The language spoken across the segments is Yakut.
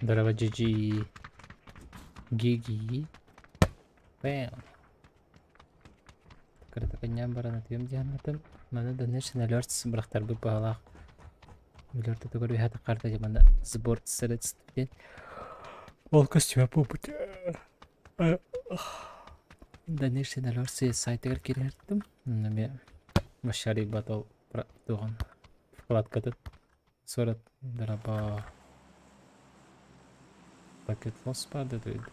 Здорово, GG. Гиги. Бэм. Кыратыкынньаан баран атыым диһаннатым. Маны Donation Alerts бырахтарбыт баһалаах. Билэр тутугар үһэ таххарда манна сбор средств диэн. Ол көстүмэ буолбут. Donation Alerts сайтыгар киирэртим. Эми Машарик батыл туган вкладкатын Сурат драба пакет лоспады дейді.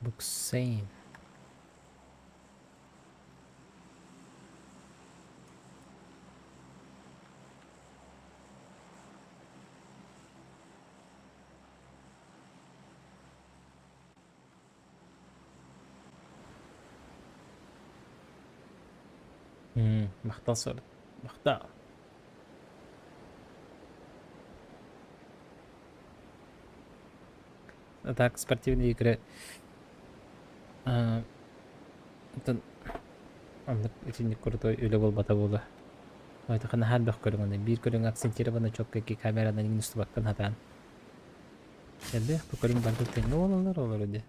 Буксейн. Махтал сор. Махтал. А так спортивные игры оттон оннук итинник крутой үлэ буолбата буолуо. Ой, наһаа элбэх көрүҥ аны. Биир көрүҥ акцентированно четко икки камеранан иҥин устубаккын хатаан. Элбэх бу көрүҥ барыта тэҥҥэ буолаллар олор ди.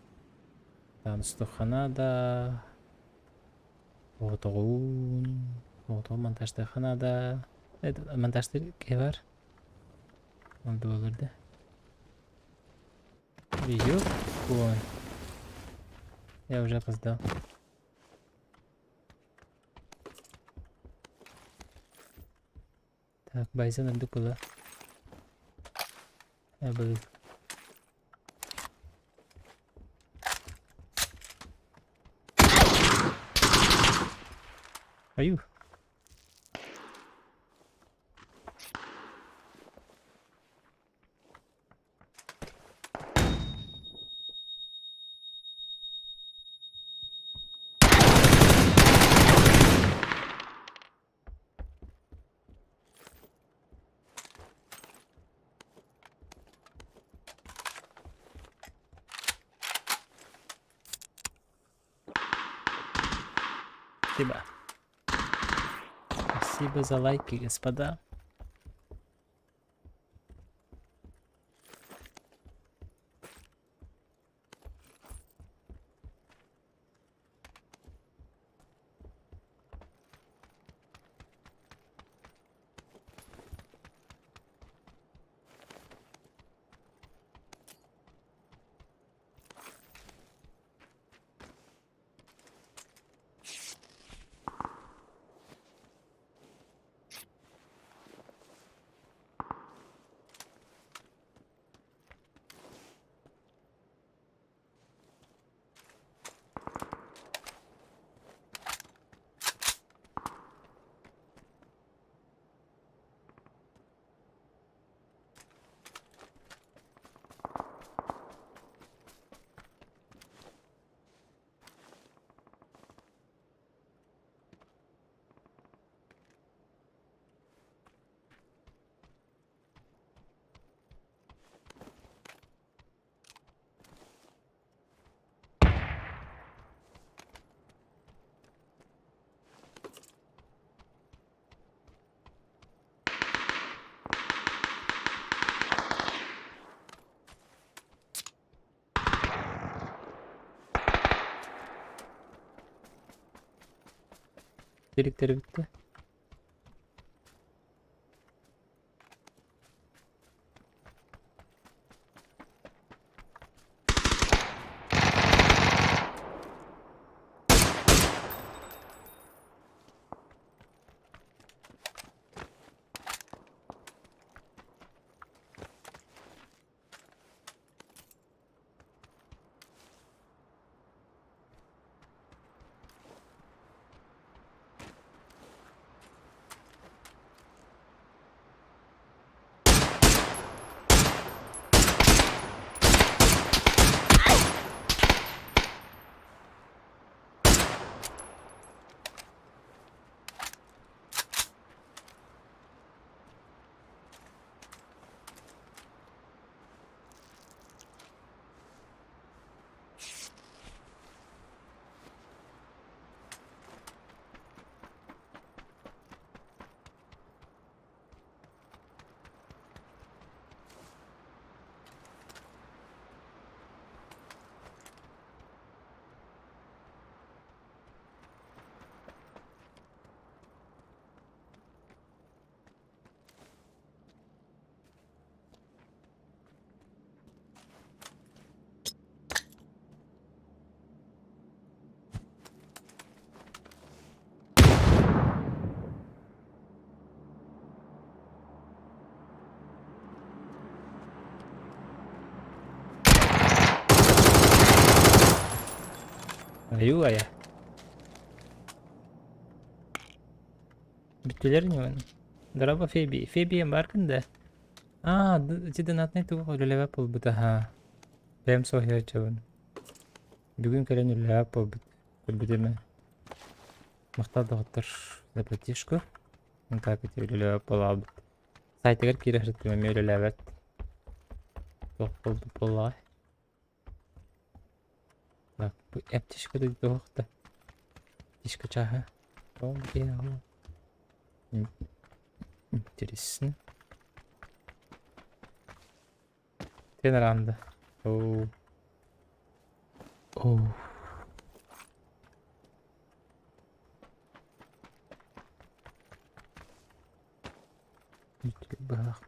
Тааныстуххана да оҕотоҕуун оҕотоҕун монтажтыахха наада. Монтажтыыр киһи бар. Ол да буолар да. Ёпкой. Я уже опоздал. Так, Байзен үрдүк была. Был. Аю. Спасибо. Спасибо за лайки, господа. Иликтэр эбит да. Айуу айа. Бүттүлэр ини Дорообо Феби. Феби бааргын да? Аа, ити донатнай тугу үлэлээбэт буолбута аһаа. Бэйэм соһуйааччыбын. Бүгүн кэлэн үлэлээбэт буолбут. Көрбүтүм. Махтал доҕоттор за поддержку. Так ити үлэлээбэт буолаабыт. Сайтыгар киирэ сырыттым эмиэ үлэлээбэт. Туох буолбут буоллаҕай? Так, бу аптечка туох да. Аптечка чааһа. Интересно. Тен аранда. Оу. Оу. Быһах.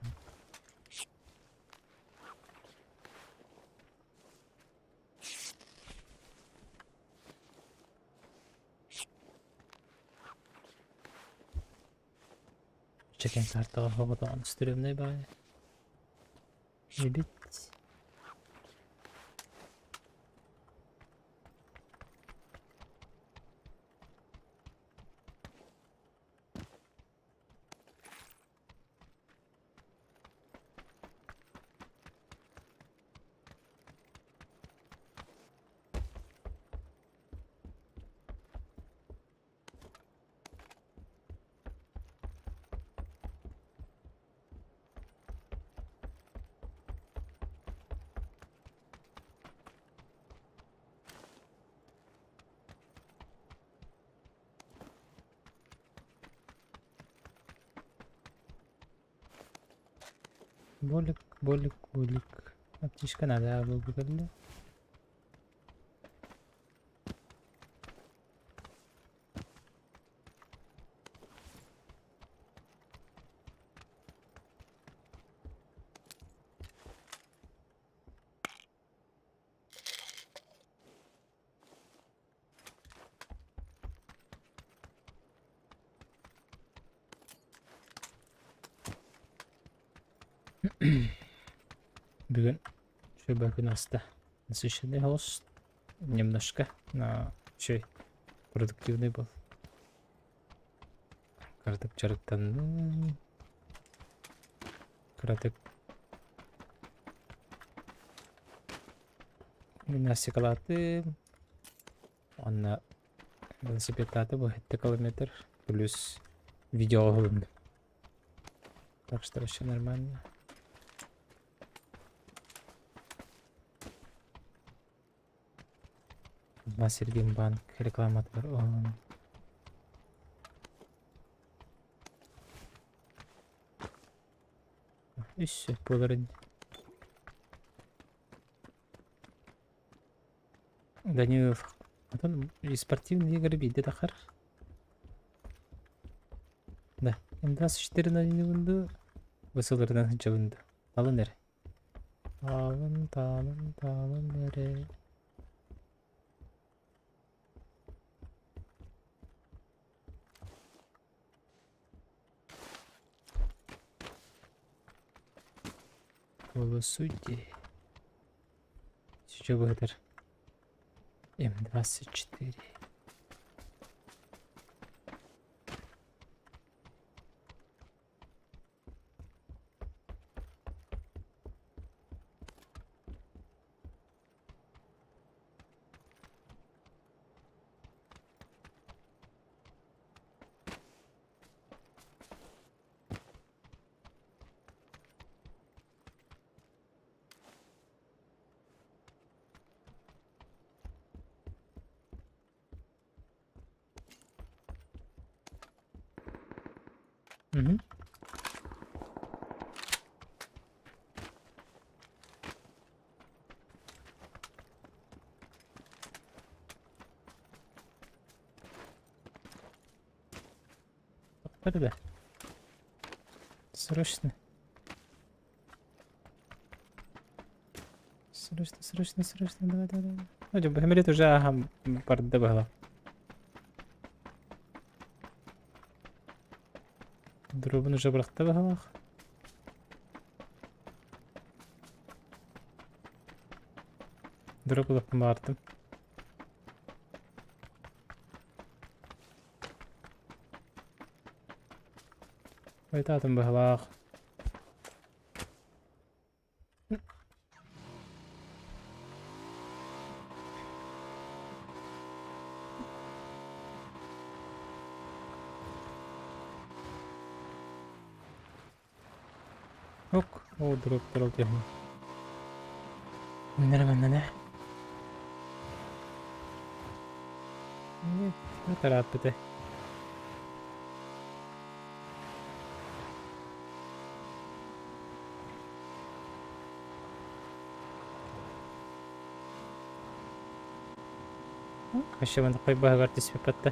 Чэкэн картаҕа хоботоҕун стрёмнай баҕайы. Эбит. Болик, болик, болик. Аптечка надо было кэллэ. Бүгүн шөбө күн аста. Насыщенный голос немножко, но чей продуктивный был. Кыратык дьарыктанным. Кыратык гимнастикалаатым. Уонна велосипедтаатым 7 километр плюс видео уһулуннум. Так что вообще нормально. Алмазэргиэнбанк рекламатыгар оһон Үс буолар ини. Данилов. Атын спортивный игры биирдэ тахар. М24 нанньыбын дуу, бысыларынан сылдьабын дуу? Талын эрэ. Таалын, таалын, таалын эрэ. Правосудие. Сейчас быһытар. М24. Мгм. Да. Срочно. Срочно, срочно, срочно, давай, давай, давай. Ну, Бахмелит уже ага, барда была. Дробун уже бырахта баһалаах. Дроп ылыппын баҕардым. Хойутаатым быһалаах. Ок, ол дроп дроп диэхин. Миннere манна Не тарааппыта. Вообще манна баһыгар түспэппэттэ.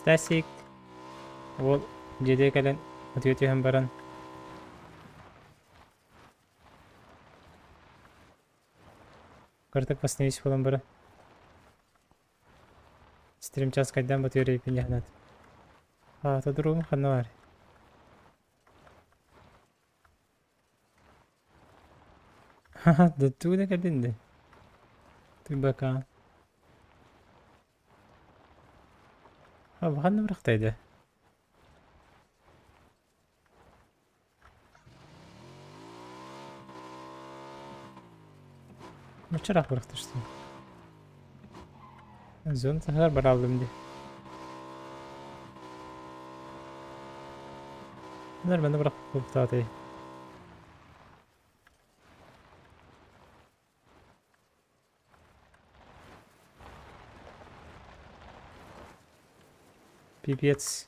Стасик уол дьиэтигэр кэлэн утуйа түһэн баран кырдык восстановись буолан баран Стрим часкайдаан батыыр эбиппин дьаһанат. Аата другум ханна баар? Ха-ха, да тугу да кэллин да? Ты бака. А ханна бырахтайды? Мучараах бырахтышты. Зона таһыгар барааллым дии. Нормально бырахпыттаатый. Пипец.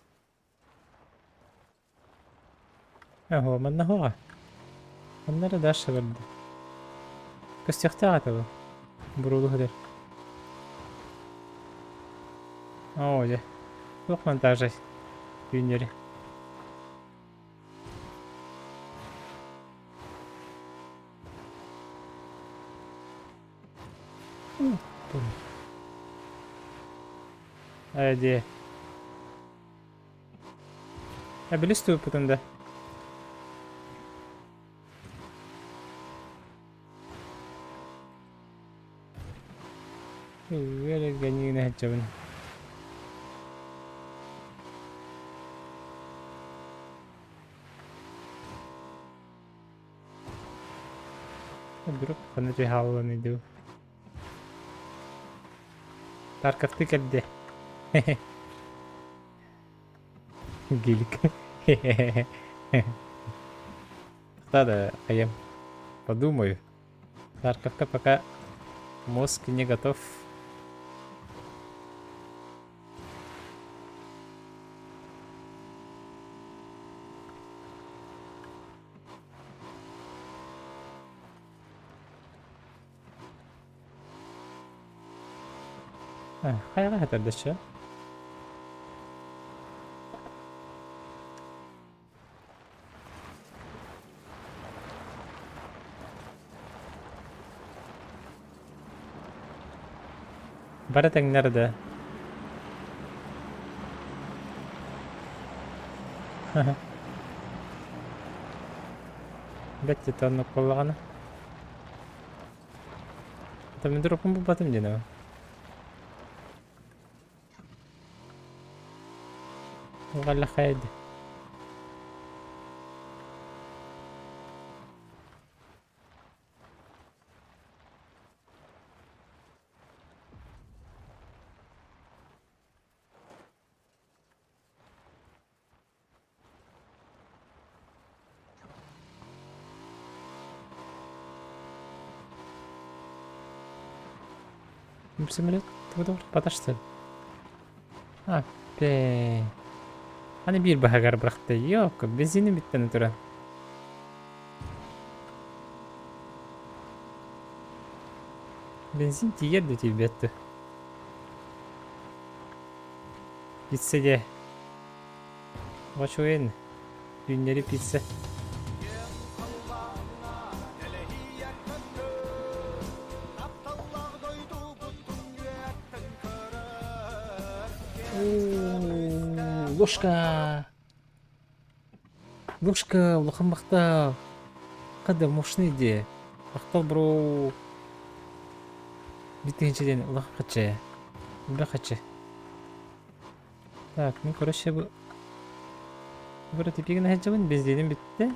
Оһо, манна оһоҕо. Манна эрэ Даша барда. Көстүөхтээх этэ бу. Буруулу сытар. Оо, дьэ. Туох монтажай түүннэри. Ээ дии. Эбилис туппутун да. Үөрэгэньиинэ сылдьабын. Вдруг ханна хааллан иду. Тарковты кэлдэ. Гелик. Да, да, а я подумаю. Тарковка пока мозг не готов. Хайаҕа хатардашы? Бары тэҥнэр да. Бэт оннук буоллаҕына. Мин дроппун булбатым диэн ээ. Галлахайд. Самолет баташты. Аппе. Аны биир баһыгар бырахта. Йоок, бензини бүттэн туран. Бензин тиийэр да тиийбэт. Пицца дьэ. Очуйун. Түүннэри пицца. Ложка! Ложка, улахан махтал. Хада мощный идея. Махтал, бро. Бүтүнчеден улахан хачы. Улахан хачы. Так, ну короче бу Бу типигин сылдьабын, бензиним бүттэ.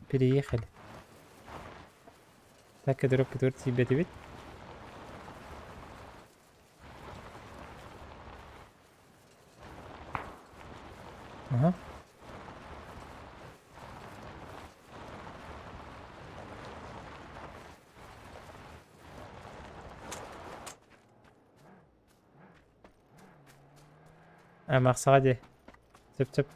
Переехали. Так, дроп тиийбэтибит. Ага. А, Махсаҕа дии. Сөп-сөп.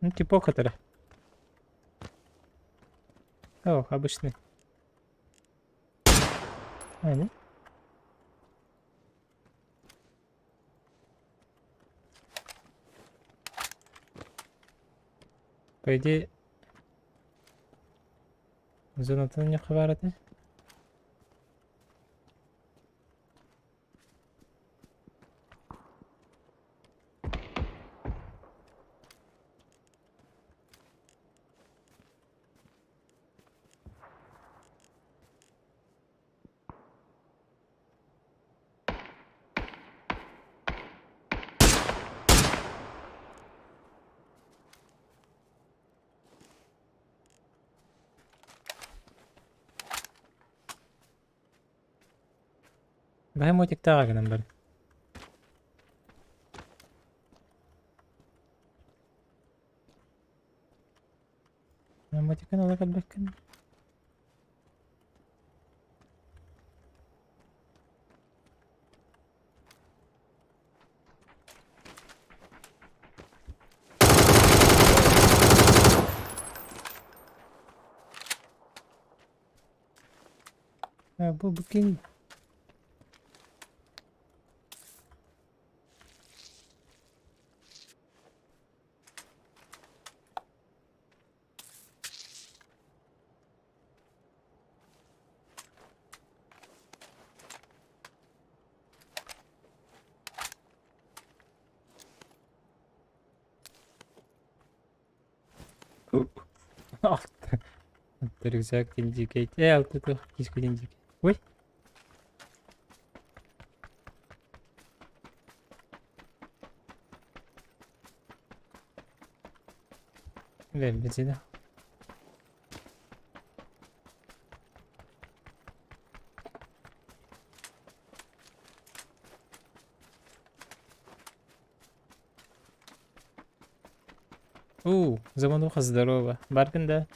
Ну, типа который. О, обычный. А, нет? По идее, зонатын не хабараты. Бэһэ мотиктааҕа гынан баран. Мотикын ыла кэлбэккин. Бу букин Алты. Рюкзак дикий. Алты туох киискүтүн дикий. Ой! Бензина. Уу, замануха здорово. Баргын да?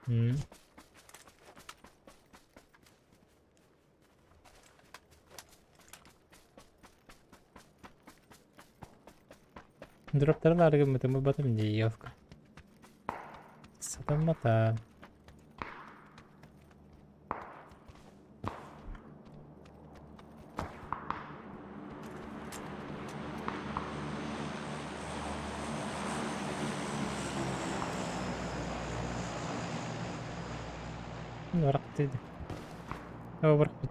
М. Дроптары баар гыммытым ылбатым дии елка. Сатаммата. Барахтыды. О, барахпыт.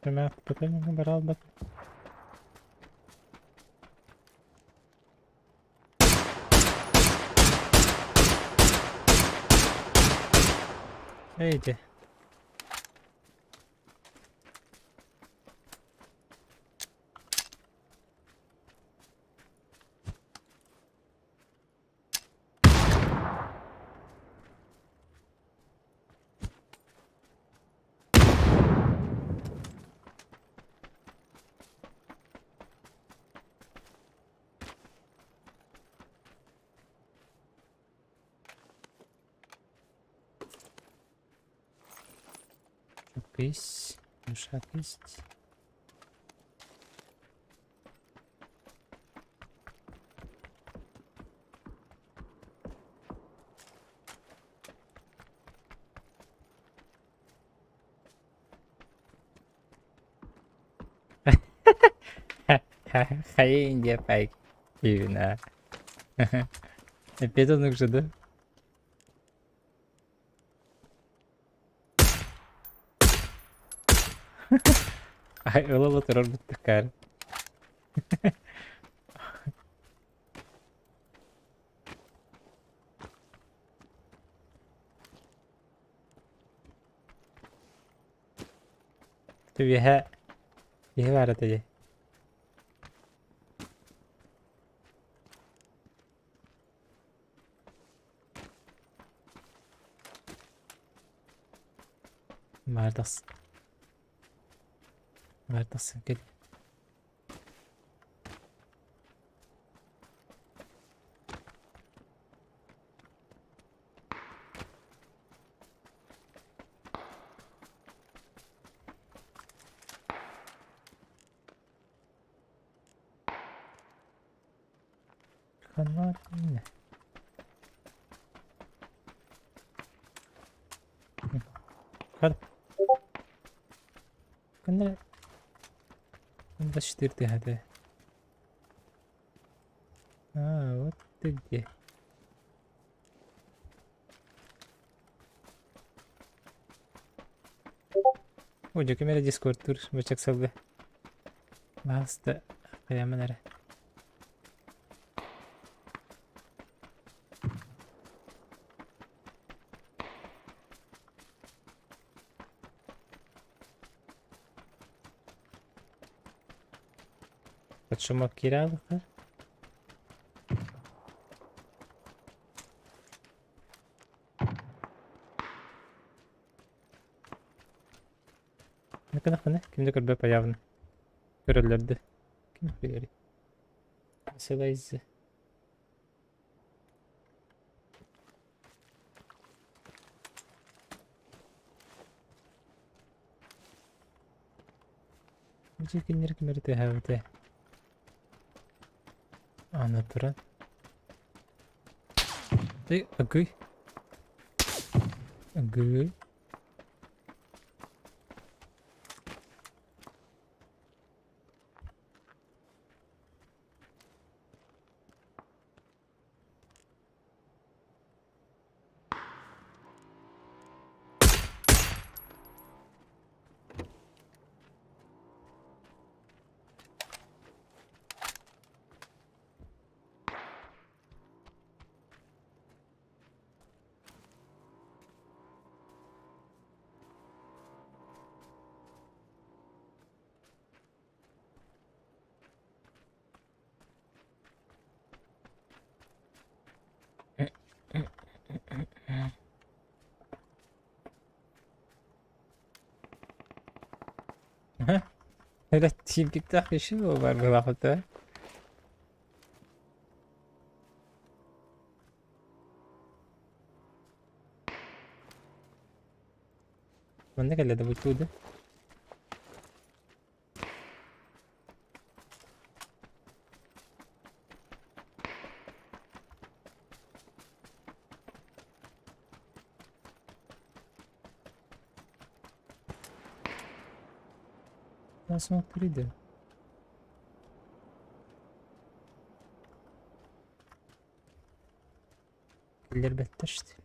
Баралбат. Эйди. Есть, мешак есть. Хайа Индия пайк Ивина. Опять он уже, да? Ай, ыла турар бүттүккар. Түбүһэ киһи баар этэ дии. Баар тахсан. Баар тахсан кэл. Ханна Ханна 24 тыһата. А, вот ты где. О, дьэ ким эрэ дискордтуур бачак сылгы. Баһаалыста хайааман эрэ. Подшумок киирэ Ныкынахпына. Ким да көрбөт появно. Көрөллөр да. Ким билэр. Сылайзы. Дьэ кинилэр ким эрэ тыаһаабыта. Аны туран. Ты агый. Агый. Тиийбиттээх киһи буолбар быһыылаах Манна кэллэ да бу да? Смотри, да. Киллэрбэттэр что ли?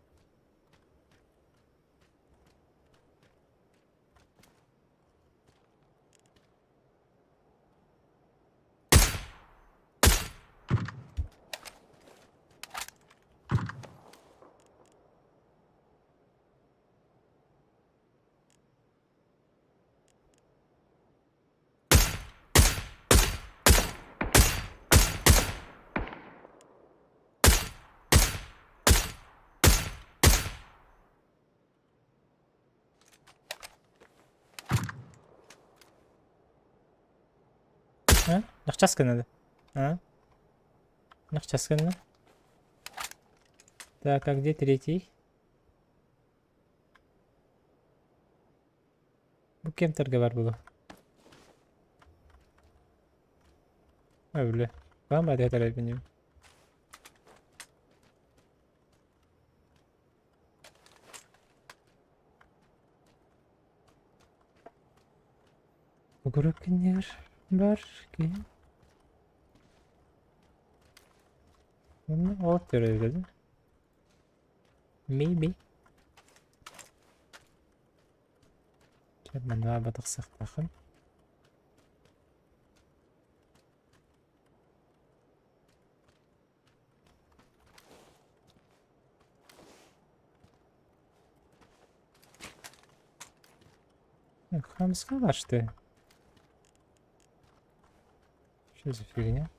А? Нахчас гынады. А? Нахчас гынна. Так, а где третий? Бу кемтерге бар булу. Öyle. Var mı hadi benim? Угруппинер бар ки. Ол төрөбүлөдү. Maybe. Манна батахсахтаахын. Хамска что? Что за фигня?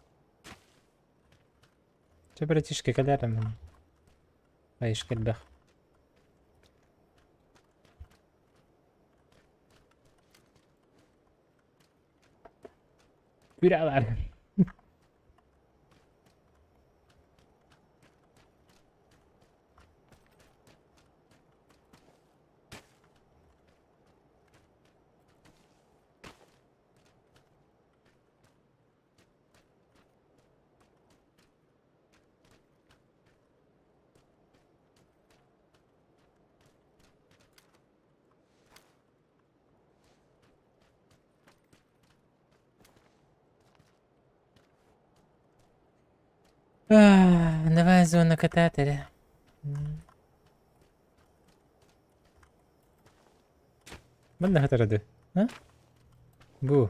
Че, братишка, кэлээрэ Айш кэлбэх. Күрәләр. Давай зона кататере. Манна хатарады? А? Бу.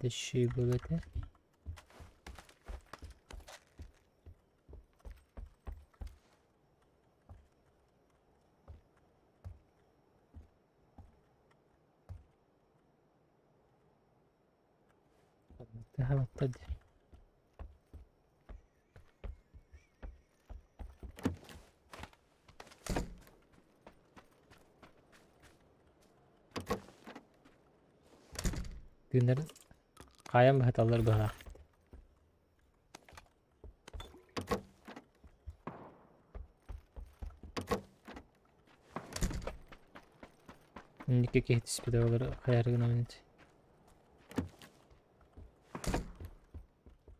Следующий был это. Тыыннар хаайан быһаталлар быһалаах. Инники киһи түспүтэ олор хайаары гынабын ити.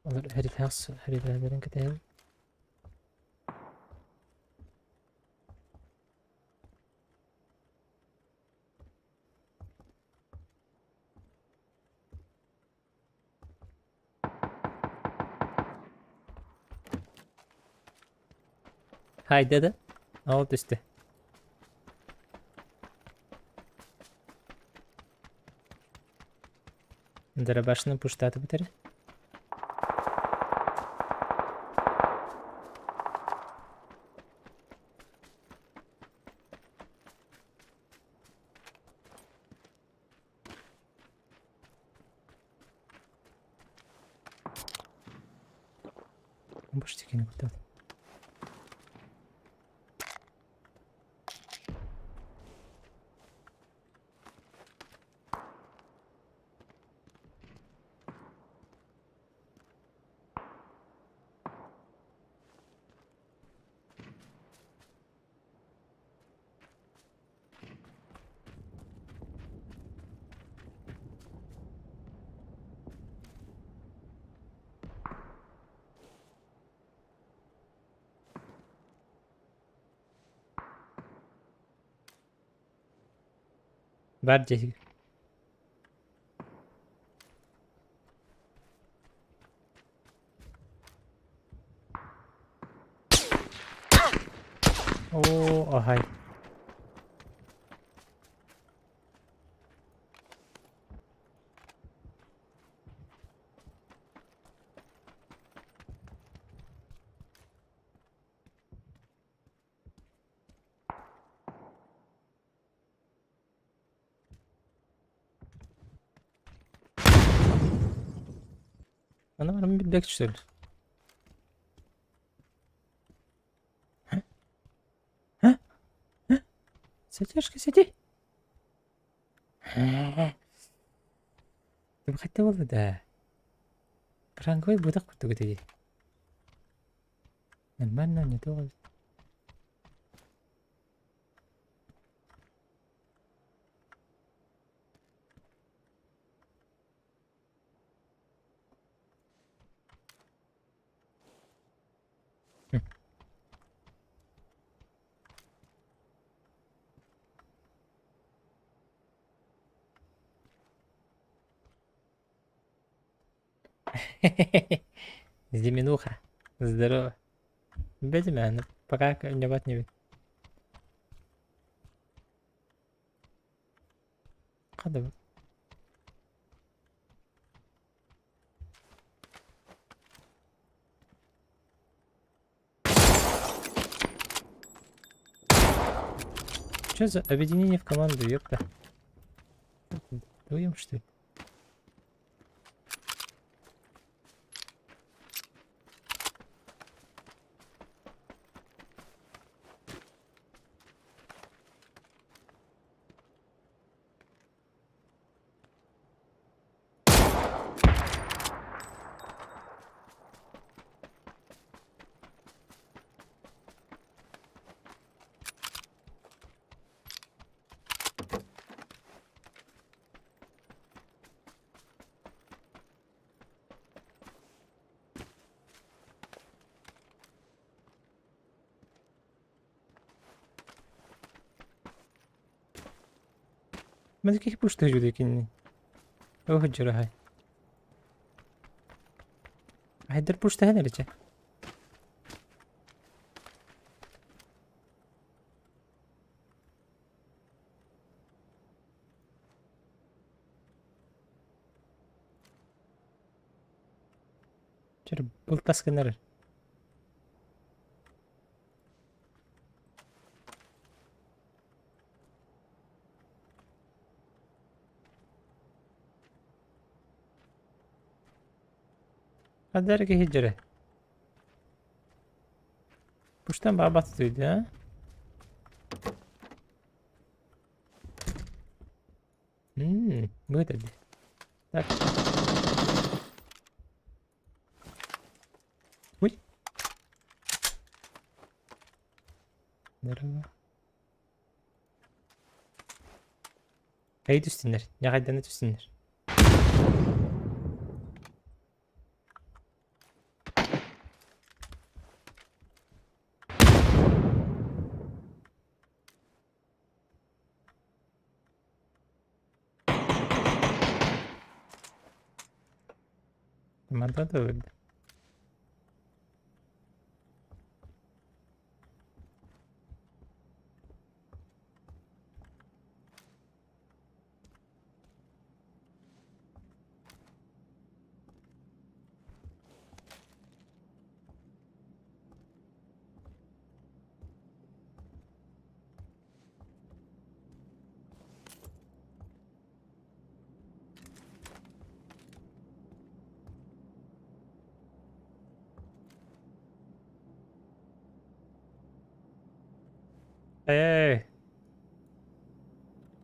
Олор хэритэх кэтэһэбин. Хайда да? Ол түстэ. Дробашны пуштаты бүтэрэ. Боже, кини кутат. Бар дьиэ. Оо, аһай. Аны баран билбэк түсөр. Сетешка сети. Ты хотела бы, да. Пранковый будак курдук этэ дии. Нормально, не то. Зиминуха. Здорово. Бэтимэ, пока небат не Хада Что за объединение в команду, ёпта? Дуем, что ли? Мэн киһи пушта жүдэ кинини. Ох дьураһай. Айдар пуштаһан эрэ Чөр былтас гынар. Ханна киһи дьөрө? Пуштан баабат түйді, а? Ммм, быһыта дии. Так. Ой. Здорово. Эй түстүннэр, ньаҕайдана түстүннэр. Мантан да өлдө. Эй!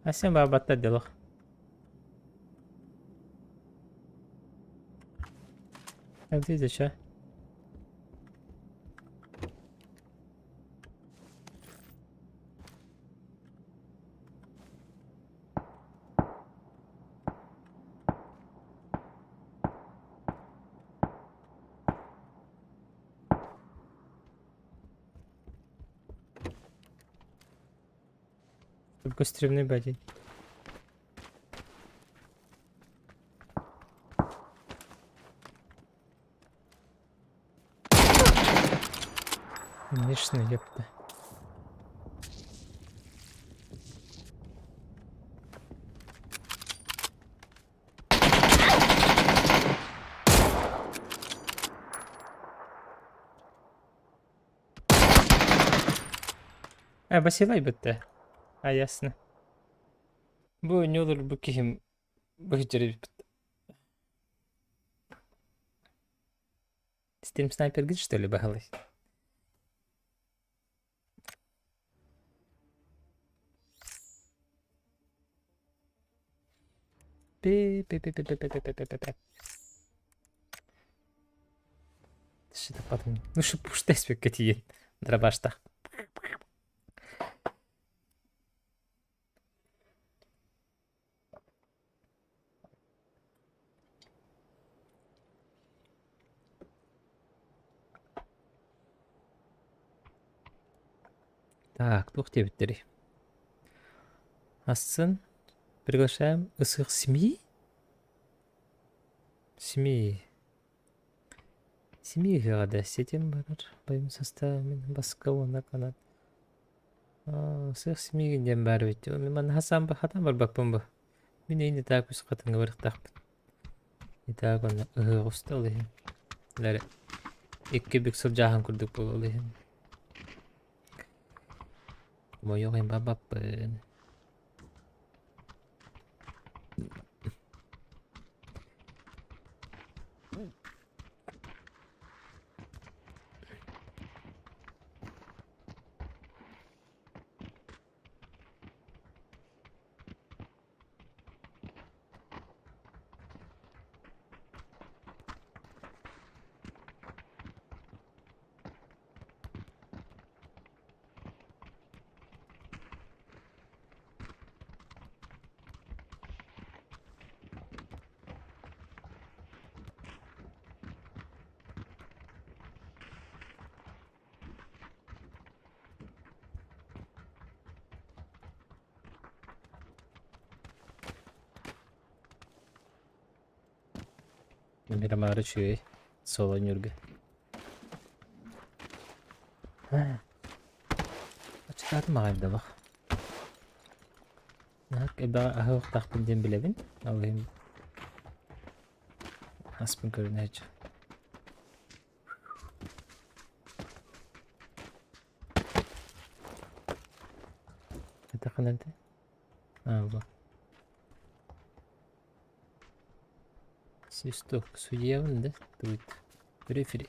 Асен баабатта делох. Эбдиде чэ. Только стрёмный батя. Конечно, ёпта. Э, Василай бүттэ. А, ясно. Бу не olur бу киһим быһыдьырбыт. Стрим снайпергит, что ли, баһылай? Пи-пи-пи-пи-пи-пи-пи-пи. Что потом? Ну что пуштай спеккатиен. Дробашта. Так, туох диэбиттэрий? Ассын приглашаем ысыах СМИ? СМИ. СМИ ыһыаҕа да ситим барар боевым составами баска уонна канат. Сыах СМИ диэн баар эбит. Мин манна хасаан хатаан барбаппын бу. Мин эйин итаак үс хатыҥҥа барыахтаахпын. Итаак онно ыһыах уста ол иһин. Лэри икки бүк сылдьааһын курдук буолуо ол иһин. Мойуох иһин барбаппын. Мирамары үчүгэй соло ньурга. Аччытаатым аҕай да бах. Наһаа элбэҕи аһыахтаахпын диэн билэбин. Ол иһин аспын көрүнээччи. Ханна А, бу. Свисток. Судьябын да? Тугут. Рефери.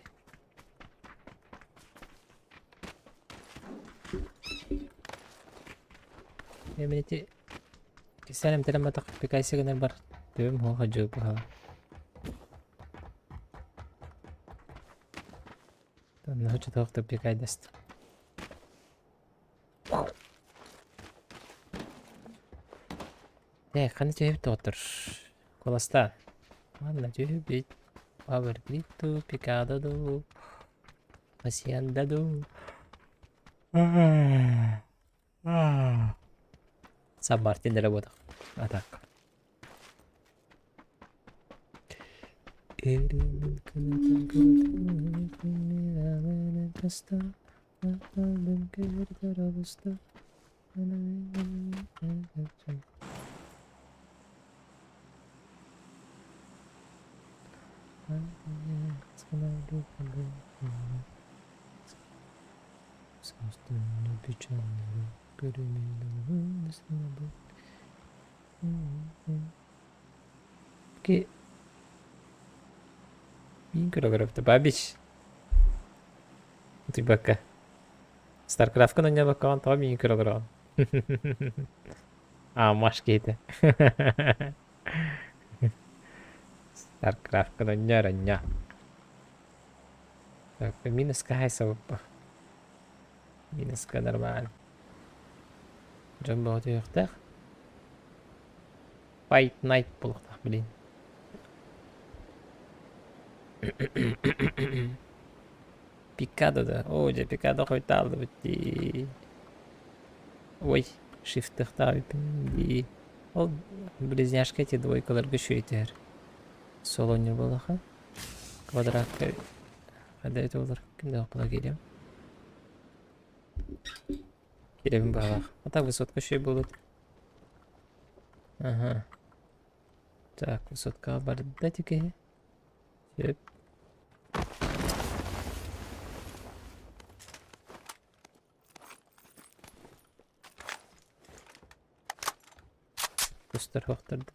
Мен ити кисään эмтэрэн пикайса гынар бар. Төбөм хуоха дьуоппуха. Ночотоохто пикайдаст. Э, ханна түһэбит доҕоттор? Куоластаан. Манна түһэбит. Power Grid дуу, Пикадо дуу, Hacienda дуу. Сан Мартин эрэ буотах. А так. Ки Мин көрө-көрөбүтэ Бабич Утуйбакка Старкрафтка оонньообоккоҕун тоҕо миигин көрө олороҕун Аа маш киһитэ Старкрафтка оонньоор оонньоо Так минуска хайсабыппа Минуска нормально Дьон бөҕө түһүөхтээх Fight Night буолуохтаах блин. Пикадо да? Оо, дьэ Пикадо хойутааллыбыт дии. Ой, шифтыхтаабыппын дии. Ол близняшка эти двойкаларга үчүгэй түһэр. Солонньу буолаха. Квадратка хада это болар. Кимде була киириэм. Киирэбин баҕалаах. А так высотка үчүгэй буолуот. Ага. Так, высоткаҕа барда ити киһи. Сөп. Кустар хохторду.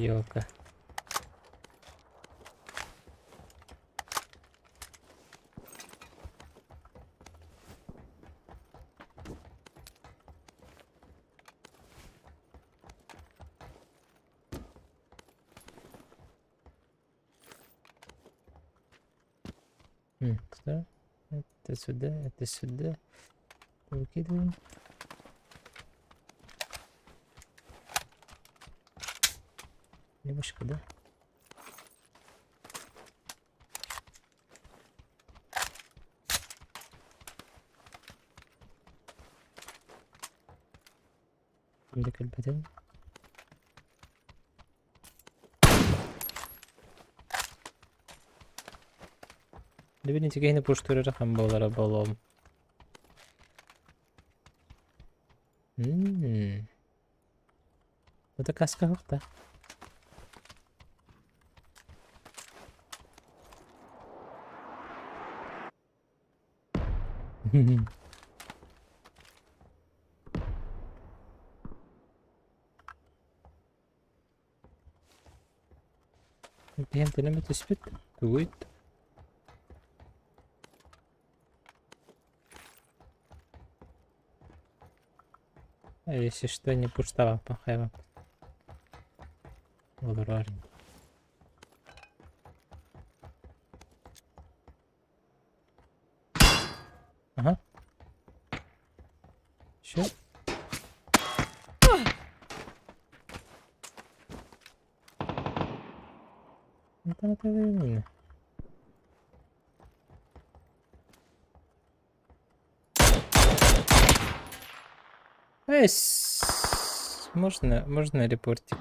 Елка. Туда, это сюда, это сюда. Выкидываем. Немножко, да? عندك البدن Лебедин тигиһини пуштур хаан буолара буолуом. М. Это каска да. Биһиэнтэн эмэ түспүт. Тугуйт. А если что, не пуштаваппын хайваппын. Олорор. Ага. Еще. Эс, можно, можно репортик?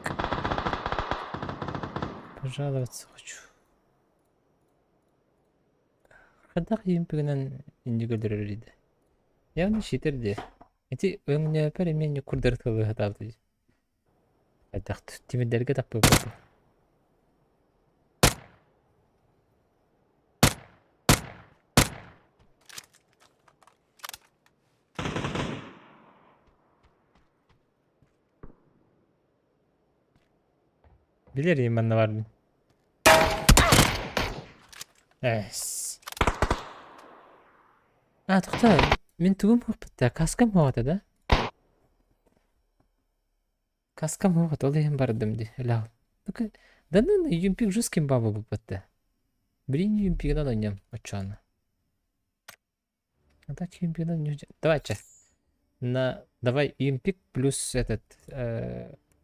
Пожаловаться хочу. Хайдах ийэм иннигэр өлөрөр Явно щитер дии. Ити өҥнөөпөр эмиэ ньуккурдары тылы сатаабыт дии. Хайдах тимирдэргэ таппыппыт. Билэр им манна барбын. Эс. А, тоқта, мин тугум хуохпутта, каскам хуоҕата да? Каскам хуохата, ол иһин бардым дии, өлөөл. Ну-ка, да ну, юмпик жестким баба буппатта. Блин, юмпигынан ойнам, оччоно. А так юмпигынан не Давай, че. На, давай юмпик плюс этот,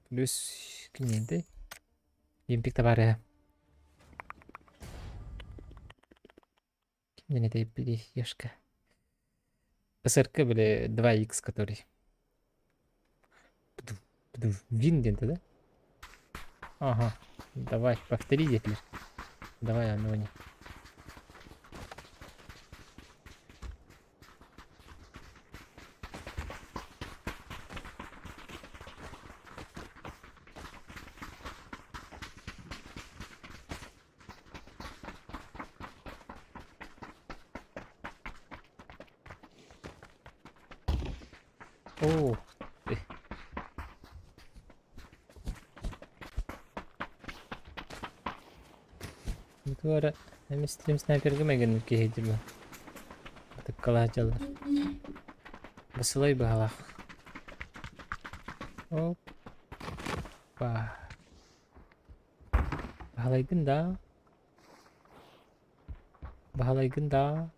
плюс кимнинди? Юмпик товары. Кимнен этэй били ешка. СРК били 2X который. Вин где-то, да? Ага. Давай, повтори теперь. Давай, Анони. О, ты. Бу эрэ эмис стрим снайперга мэгин киһи дии Ытыккалаах дьаллар. Басылай быһалаах. Опа. Баһылайгын да? Баһылайгын да?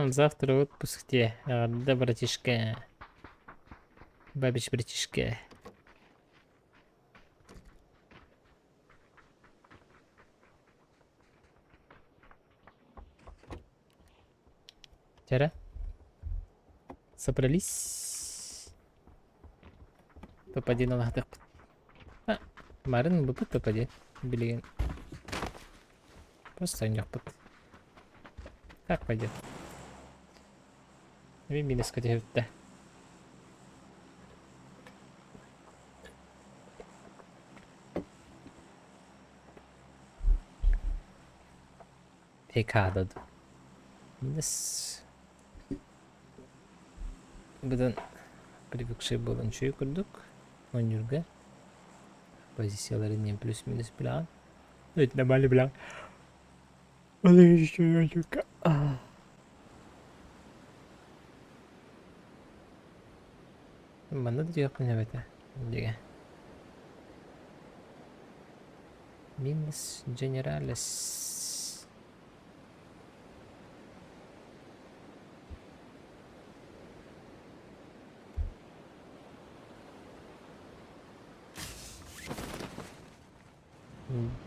Завтра отпуск те. Да, братишка. Бабич, братишка. Тера. Собрались. Топ-1 алаһатыахпыт. А, Марын бупут топ-1. Билигин. Просто оонньуохпут. Как пойдет? Мин минуска түһүбүттэ. PK да Минус быдан привыкший буолан үчүгэй курдук оонньуурга позицияларын диэн плюс-минус билэҕин. Это нормально билэҕин. Ол үчүгэй Манна да диэхпин эбэтэ дигэ. Минус Generales.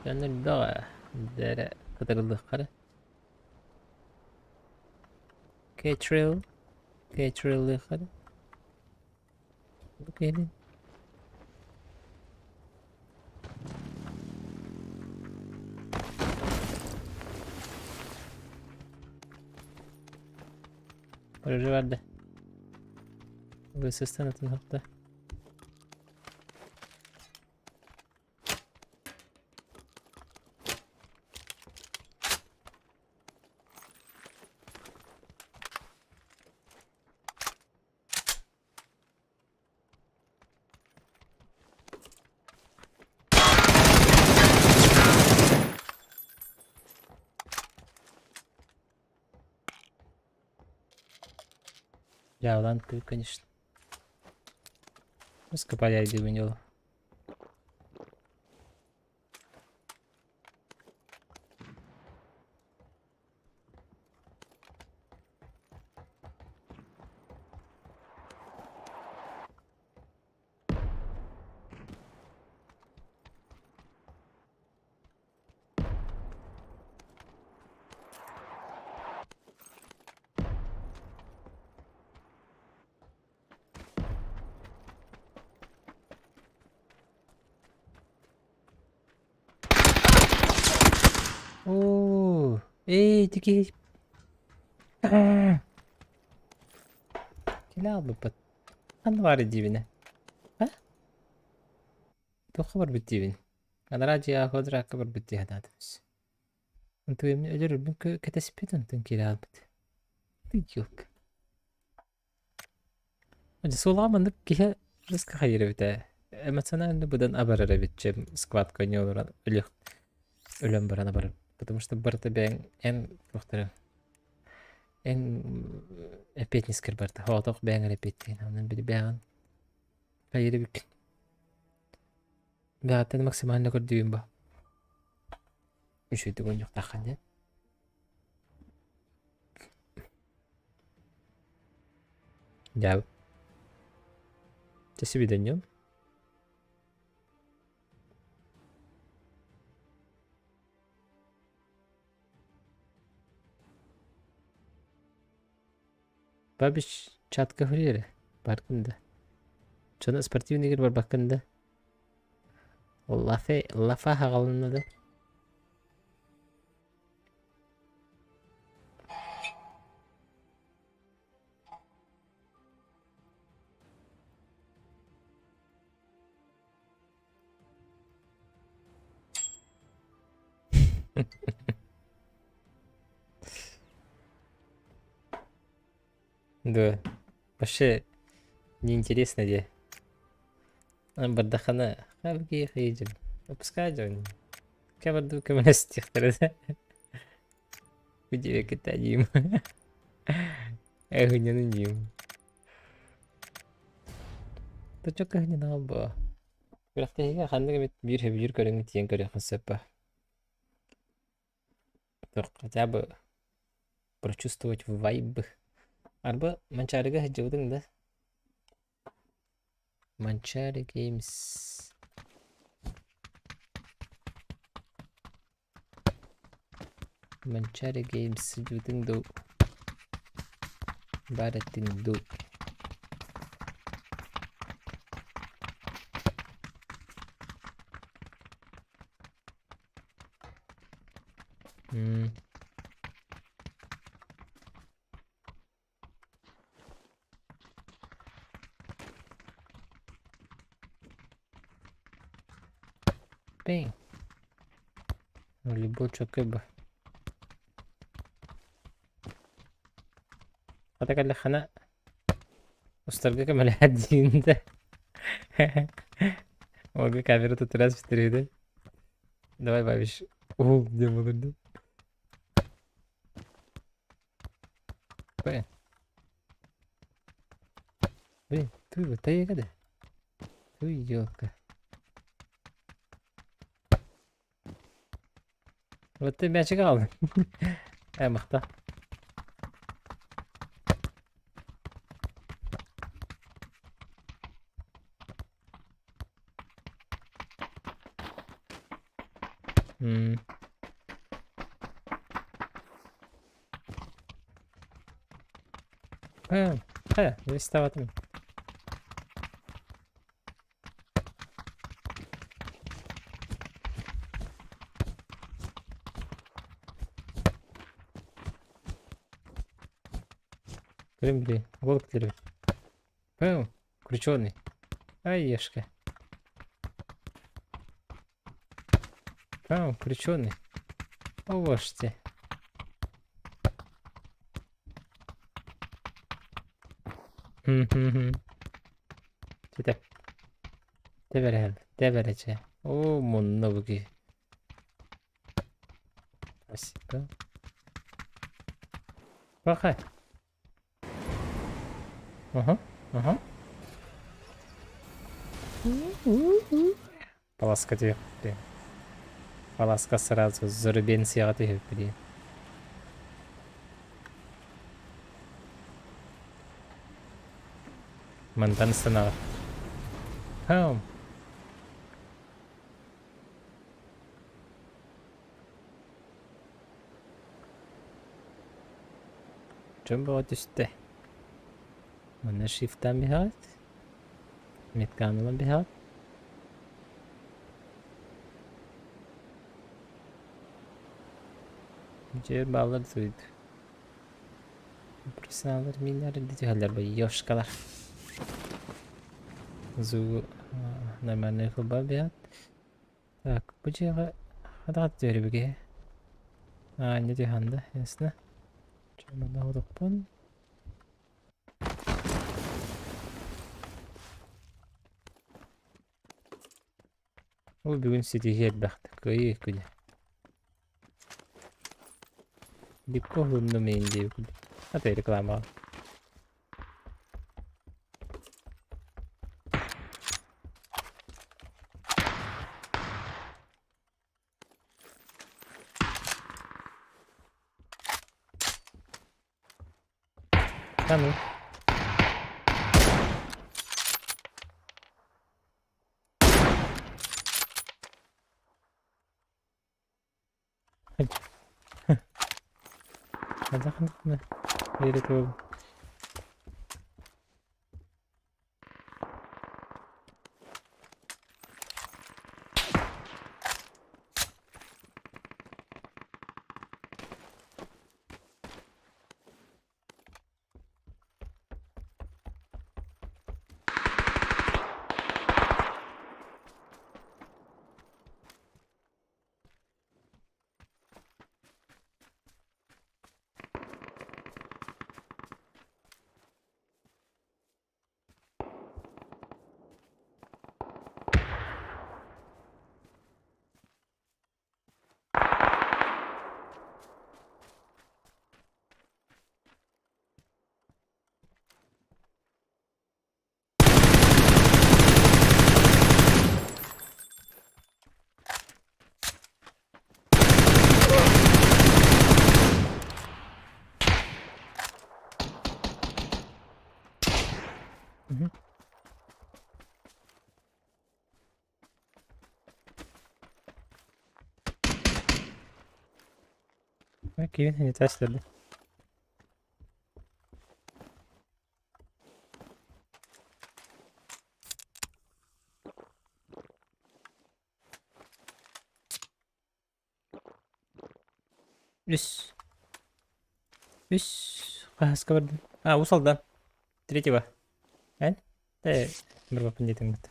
Дьон элбэх ээ. Дэрэ кытарыллыахха эрэ. K-Trail. K-Trail-лыахха эрэ. Бу киһини Оружие барда. Высыстан атын хапта. Дьаалаан тыы, конечно. Скопаляйдыыбын дьолу. Оо, ээ, ити киһи Кини аалбыппыт. Ханна баар диибинэ? А? Туохха барбыт диибин? Анараа дьиэҕэ квадратка барбыт дии санаатым. Онтуйум өлөр өлбүн кэтэспит онтон киирэ хаалбыт. Тыйылк. Суолаҕа маннык киһи рыска хайыр эбит ээ. Эмоционально быдан абарар эбит чем складка не олорон өлүөх өлөн баран абарар. Потому что барыта бэйэҥ эн туохтарын эн эппиэтинэскэр барыта соҕотох бэйэҥ эрэ эппиэттиин. Онон били бэйэҕин хайыр эбиккин. Бэйэҕиттэн максимально көрдүүгүн ба. Үчүгэйдик оонньуохтааххын диэн. Дьаабы. До свидания. Бабич чатка хөрүөрэ баргын да. Чоно спортивный игр барбаккын да. Лафе лафа хаҕалынна да. Да. Вообще неинтересно де. Бардахана хабги хайдым. Выпускай дьон. Кабарду көмөлөстүөхтэрэ да. Күдүө диим. Эһүннэнин диим. Точок кыһыннаҕа бу. Күрэхтэһиигэ ханнык эмит биир сөбүлүүр көрүҥү тиийэн көрүөххүн сөп ба. Хотя бы прочувствовать вайб. Арба Манчаарыга сылдьыбытыҥ да? Манчаары Games. Манчаары Games сылдьыбытыҥ дуу? Баар этиҥ дуу? М. Bang. Волейбол чөккөй бу. Хата кэллэххинэ устарга көмөлөһөр диин да. Уолга камера туттарас бүтэрээдэ. Давай, Бабич, уһул диэн буолур Блин. Блин, туй тайга да. Туй елка. Вот ты мячик алдың. Ә, мыкты. М. Э, э, вставатым. Блин, блин, гол киирбит. Пэу, крученый. Ай, ешка. Пэу, крученый. Овоште. Чэ, тэбэрэһэл, тэбэрэчэ. Оо, мунна бу киһи. Спасибо. Баха. Ага, ага. Паласка түһүөхпүт. Паласка сразу зарубенцияҕа түһүөхпүт. Мантан ыстанаҕыт. Хам. Дьон бөҕө түстэ. Манна шифтаан биһэҕит. Метканы ылан биһэҕит. Дьэ бааллар суйд. Профессионаллар мииннэр түһэллэр бу ёшкалар. Зу нормальный футбол биһэт. Так, бу дьиэҕэ хадаҕа түһэрибигэ. А, не түһэн да, ясно. Чөмөнө отоппун. Ол бүгүн ситиһии элбэх кыайыы күнэ. Легко уһуннум иин диэбит. Ата рекламаҕа. Да ну. Хайдах Киин не Үс. Үс. Хаһаска бардым. А, Уус Алдан. Третьего. Эн? Э, барбаппын диэтиҥ быт.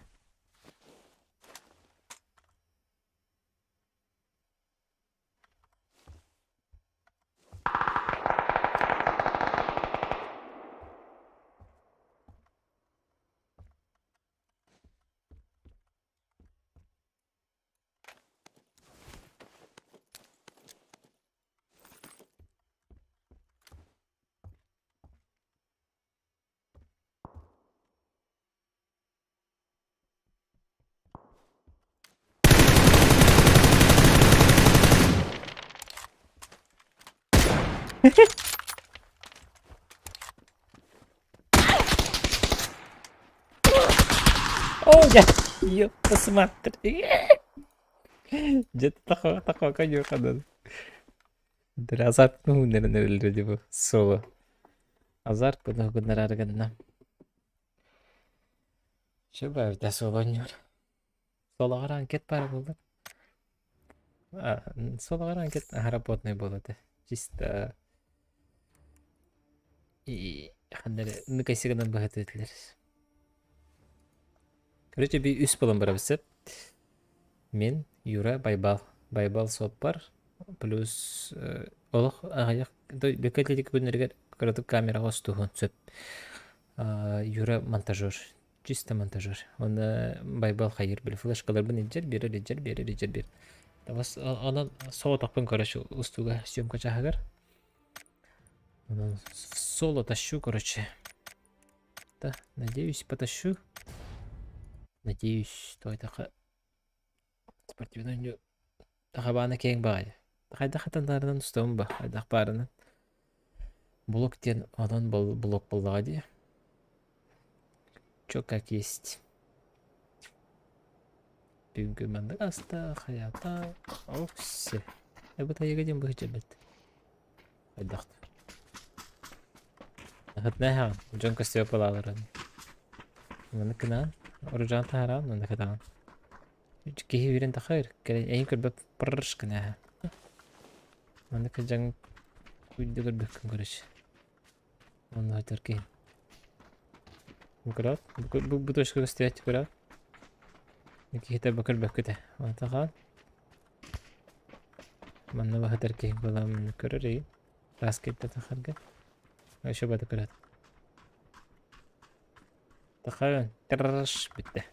Оо дьэ, ёпта сматтыр. Дьэ такого такого конюхадан. Азарт нуһуннэрин эрэллэр бу соло. Азарт буну гыннарар гынна. Чэ баайда соло оонньуур. Солоҕор анкет баар буолла. Солоҕор анкет аһара плотный буолуо этэ. Чисто и ханна эрэ ныкайсы гынан быһатыы этилэр. Короче, би үс буолан барабыт сөп. Мин, Юра, Байбал. Байбал суоппар плюс олох аҕыйах Бөкө атлетика күннэригэр кыратык камераҕа устуһуон сөп. Юра монтажер. Чисто монтажер. Уонна Байбал хайыыр били флешкаларбын илдьэр, биэрэр, илдьэр, биэрэр, илдьэр, биэр. Онон соҕотохпун короче устууга съемка чааһыгар. Онон соло тащу, короче. Да, надеюсь, потащу. Надеюсь, то это... Спортивнай оонньуу хабаана киэҥ баҕайы. Хайдах хатаннарынан устабын ба, хайдах баарынан. Блок диэн онон блок буоллаҕа дии. Чё как есть. Бүгүҥҥү маннык аста, хайата, окси. Эбит айыга диэн быһычча бэрт. Хайдах Наһаа дьон көстүө буолааларын. Маннык гынаан, оружаан таһараан, маннык ытаҕын. Киһи үүрэн тахар, кэлин эйин көрбөт пррш гынааһа. Маннык дьаҥ күйдэ көрбөккүн короче. Онно айтар киһи. Көрөөт, бу бу точка көстүбэт көрөөт. Киһитэ бу көрбөккүтэ. Онтахан Манна баһытар киһи буоламмын көрөр эйин. Таас кэлтэ тахарга. Еще бата көрөт. Тахаран тырш бүттэ.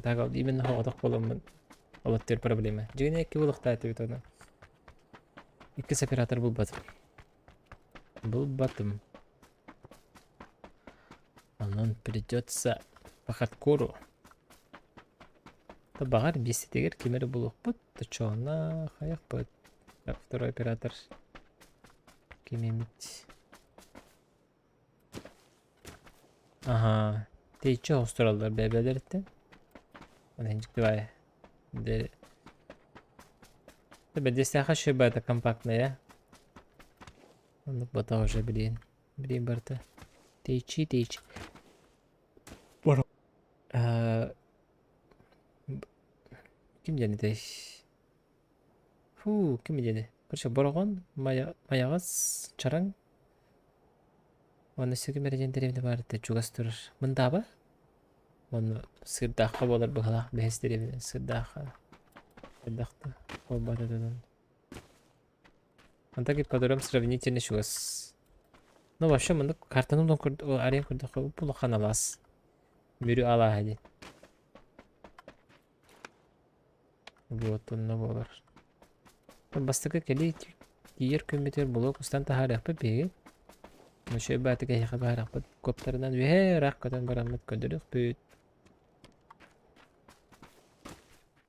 Так, ол именно хоҕотох буоламмын олоттур проблема. Дьиҥинэ икки буолуохтаах этибит оны. Иккис оператор булбатым. Булбатым. Онон придется по хардкору. Баҕар биэстэтигэр ким эрэ булуохпут, точоона хайахпыт. Так, второй оператор ким эмит. Аһаа, тэйиччи оҕустараллар бэйэ-бэйэлэриттэн. Онон дьиктибай. Бэдиэстээхэ шиба это компактная. Оннук бата уже блин. Блин барыта. Тэйиччи тэйиччи. Ким диэн этэй? Фу, ким диэни? Короче, Бороҕон, Майаҕас, Чараҥ уонна өссө ким эрэ диэн дэриэбинэ баар этэ чугас турар. Мындааба? Уонна Сыырдаахха буолар быһалаах бэһис дэриэбинэ Сыырдаахха элбэх да буолбат этэ. Онтон ипподром сравнительно чугас. Ну вообще маннык картаны улан арыйан көрдөххө улахан алаас. Мүрү алааһа диэн. Вот онно буолар. Бастакы кэлии тиийэр күммүтүгэр булуок устан таһаарыахпыт биһиги. Үчүгэй баатык эһиэхэ баһарахпыт. Куоптарынан үөһээ ыраах көтөн бараммыт көрдөрүөхпүт.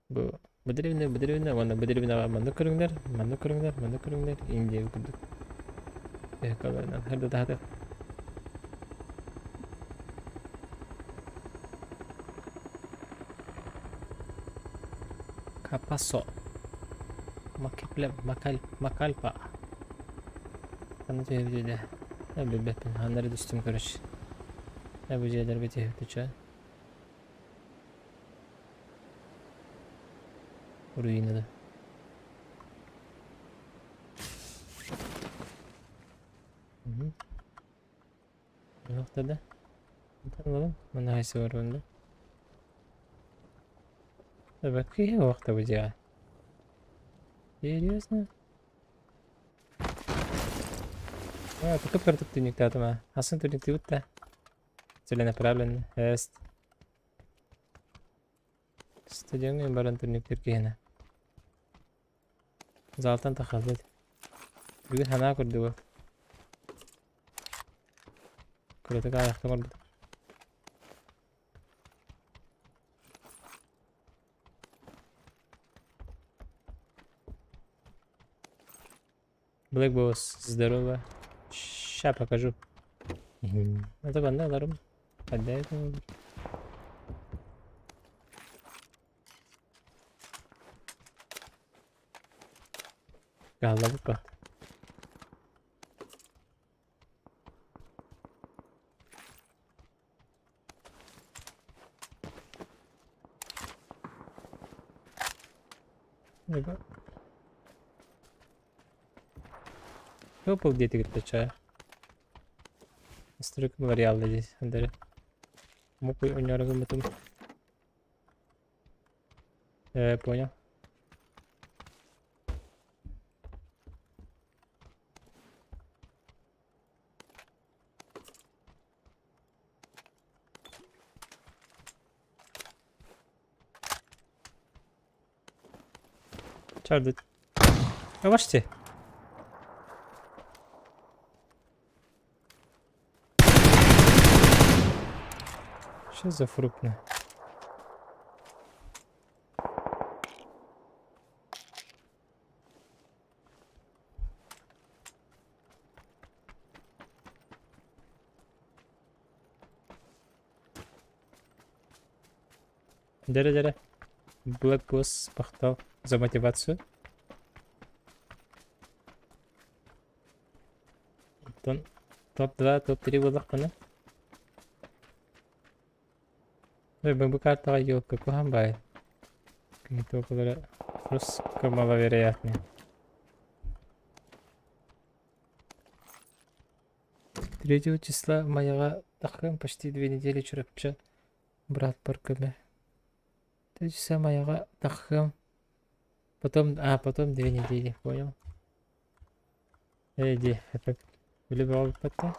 Бу бу дэриэбинэ, бу дэриэбинэ уонна бу дэриэбинэҕэ маннык көрүҥнэр, маннык көрүҥнэр, маннык көрүҥнэр Индия курдук. Эһэкаларынан хардатаһатыах. Капасо. Макипле Макаль Макальпа. Ханна түһэбит да? Билбэппин. Ханна эрэ түстүм короче. Бу дьиэлэргэ түһэбит чэ. Руинада. Угу. Нохтада. Ылабын. Манна хайсы бар да. Да киһи уохта бу дьиэҕэ. Серьезно? А, кып-кырдык түннүктаатым а. Асын түннүктүүбүт да. Целенаправленно. Эст. Стадиоҥҥа баран түннүктүүр киһинэ. Залтан тахалбыт. Бүгүн санаа курдуга. Кыратык аайахтан көрбүт. Black Boss, здорово. Ща покажу. Это манна аларым. Хаддай Кааллабыт Пurple диэтигит да чаа. Стрик мемориал здесь, Андрей. Муку ойнору гыммытым. Понял. Чардыт. Бачите? Что за фрукт? Дэрэ-дэрэ. Black Boss махтал за мотивацию. Оттон топ-2, топ-3 буоллахпына. Бу картаҕа елка куһаҕан баай. Кини просто маловероятные. 3 числа Майаҕа таххыам почти 2 недели Чурапчы бырааппар көмө. 3 часа Майаҕа таххыам. Потом, потом 2 недели, понял? Эй, ди, это үлэ бөҕө бүппэт да?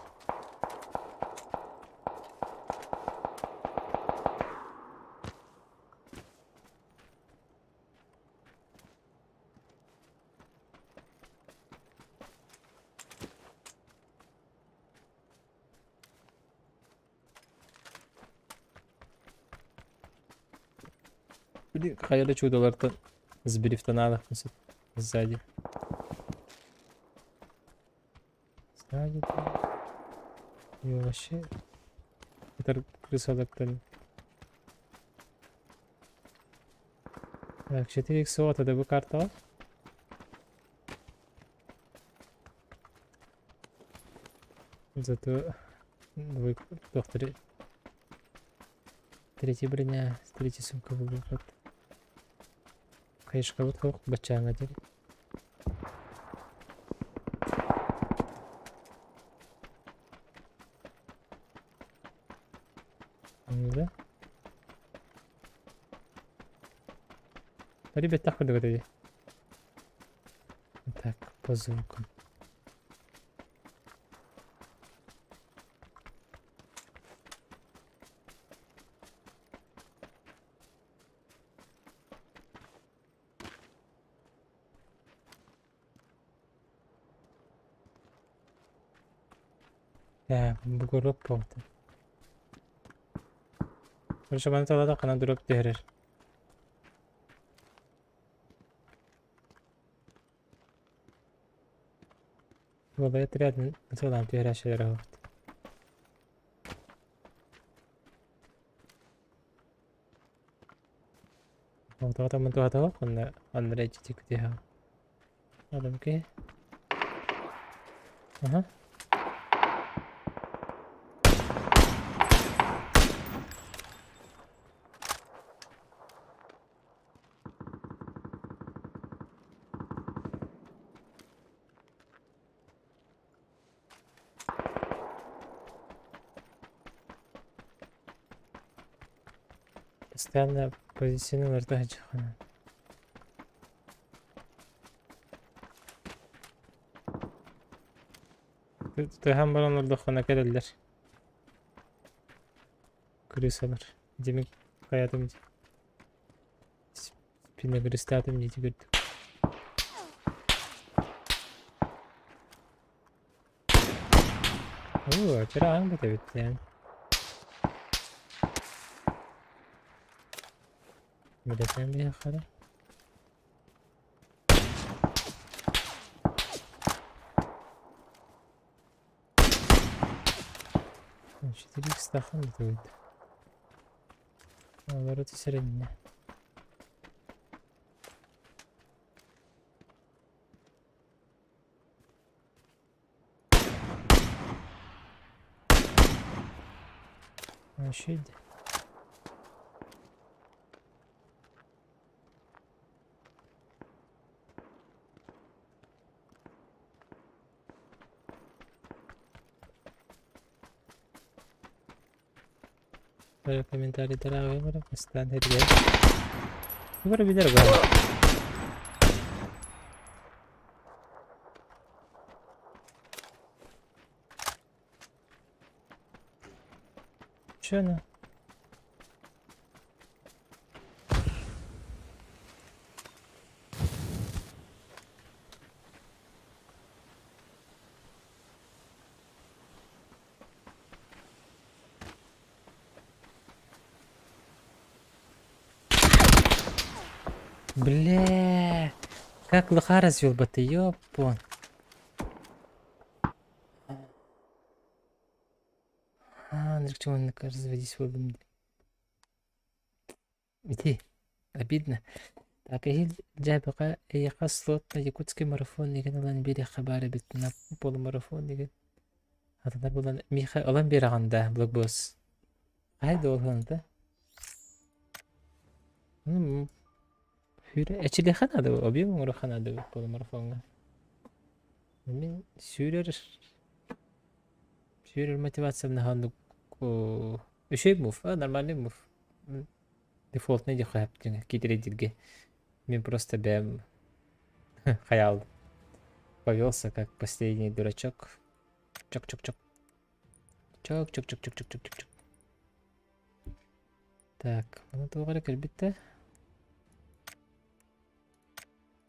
Били хайа да чудолартан сбрифтанаалахпын сөп сзади. Сзади И вообще это крысалартан. Так, 4 икс это бу картаҕа. Зато двойка, туохтары третий броня, третий сумка выбрать. Хайышкабыт суох баччааҥҥа диэри. Да? Ребята, курдук этэ дии. Так, по звукам. Ээ, бу дроп буолта. Короче, маны талаатаххына дроп түһэрэр. Уолай отрядын ытыалаан түһэрээччилэр оһохт. Тоҕо туһатаҕа онно онно эрэ иччитик Адам киһи. Аха. Постоянно позиционировать сылдьаххына. Тыаһаан баран олордоххуна кэлэллэр. Крысалар. Димик хайатым дии. Спиногрызтаатым дии көрдүк. Оо, чыраан быт эбит диэн. Билэтэн биһиэхэ 4 икс тахан бит. Олору түсэриннэ. Вообще комментарийдары ааҕыам эрэ, бастаан эрийэн. Тугу эрэ билэр баар. Чё она? Бля, как лоха развел бы ты, ёпон. А, разводись буоллум Ити обидно. Так эһиил дьээбэҕэ эйиэхэ слот на якутский марафон игин ылан биэриэххэ баар эбит на полумарафон игин. Атынар булан миэхэ ылан биэрэҕин да блокбос. Хай да да? Ну, эчилиэхэ наада объем оҥоруохха наада полумарафоҥҥа. Мин сүүрэр сүүрэр мотивациям наһаа оннук үчүгэй мув, нормальный мув. Дефолтный диэххэ сөп киитэрэйдииргэ. Мин просто бэйэм хайаал повелся как последний дурачок. Чок-чок-чок. Чок-чок-чок-чок-чок-чок-чок. Так, маны туох эрэ кэлбит да?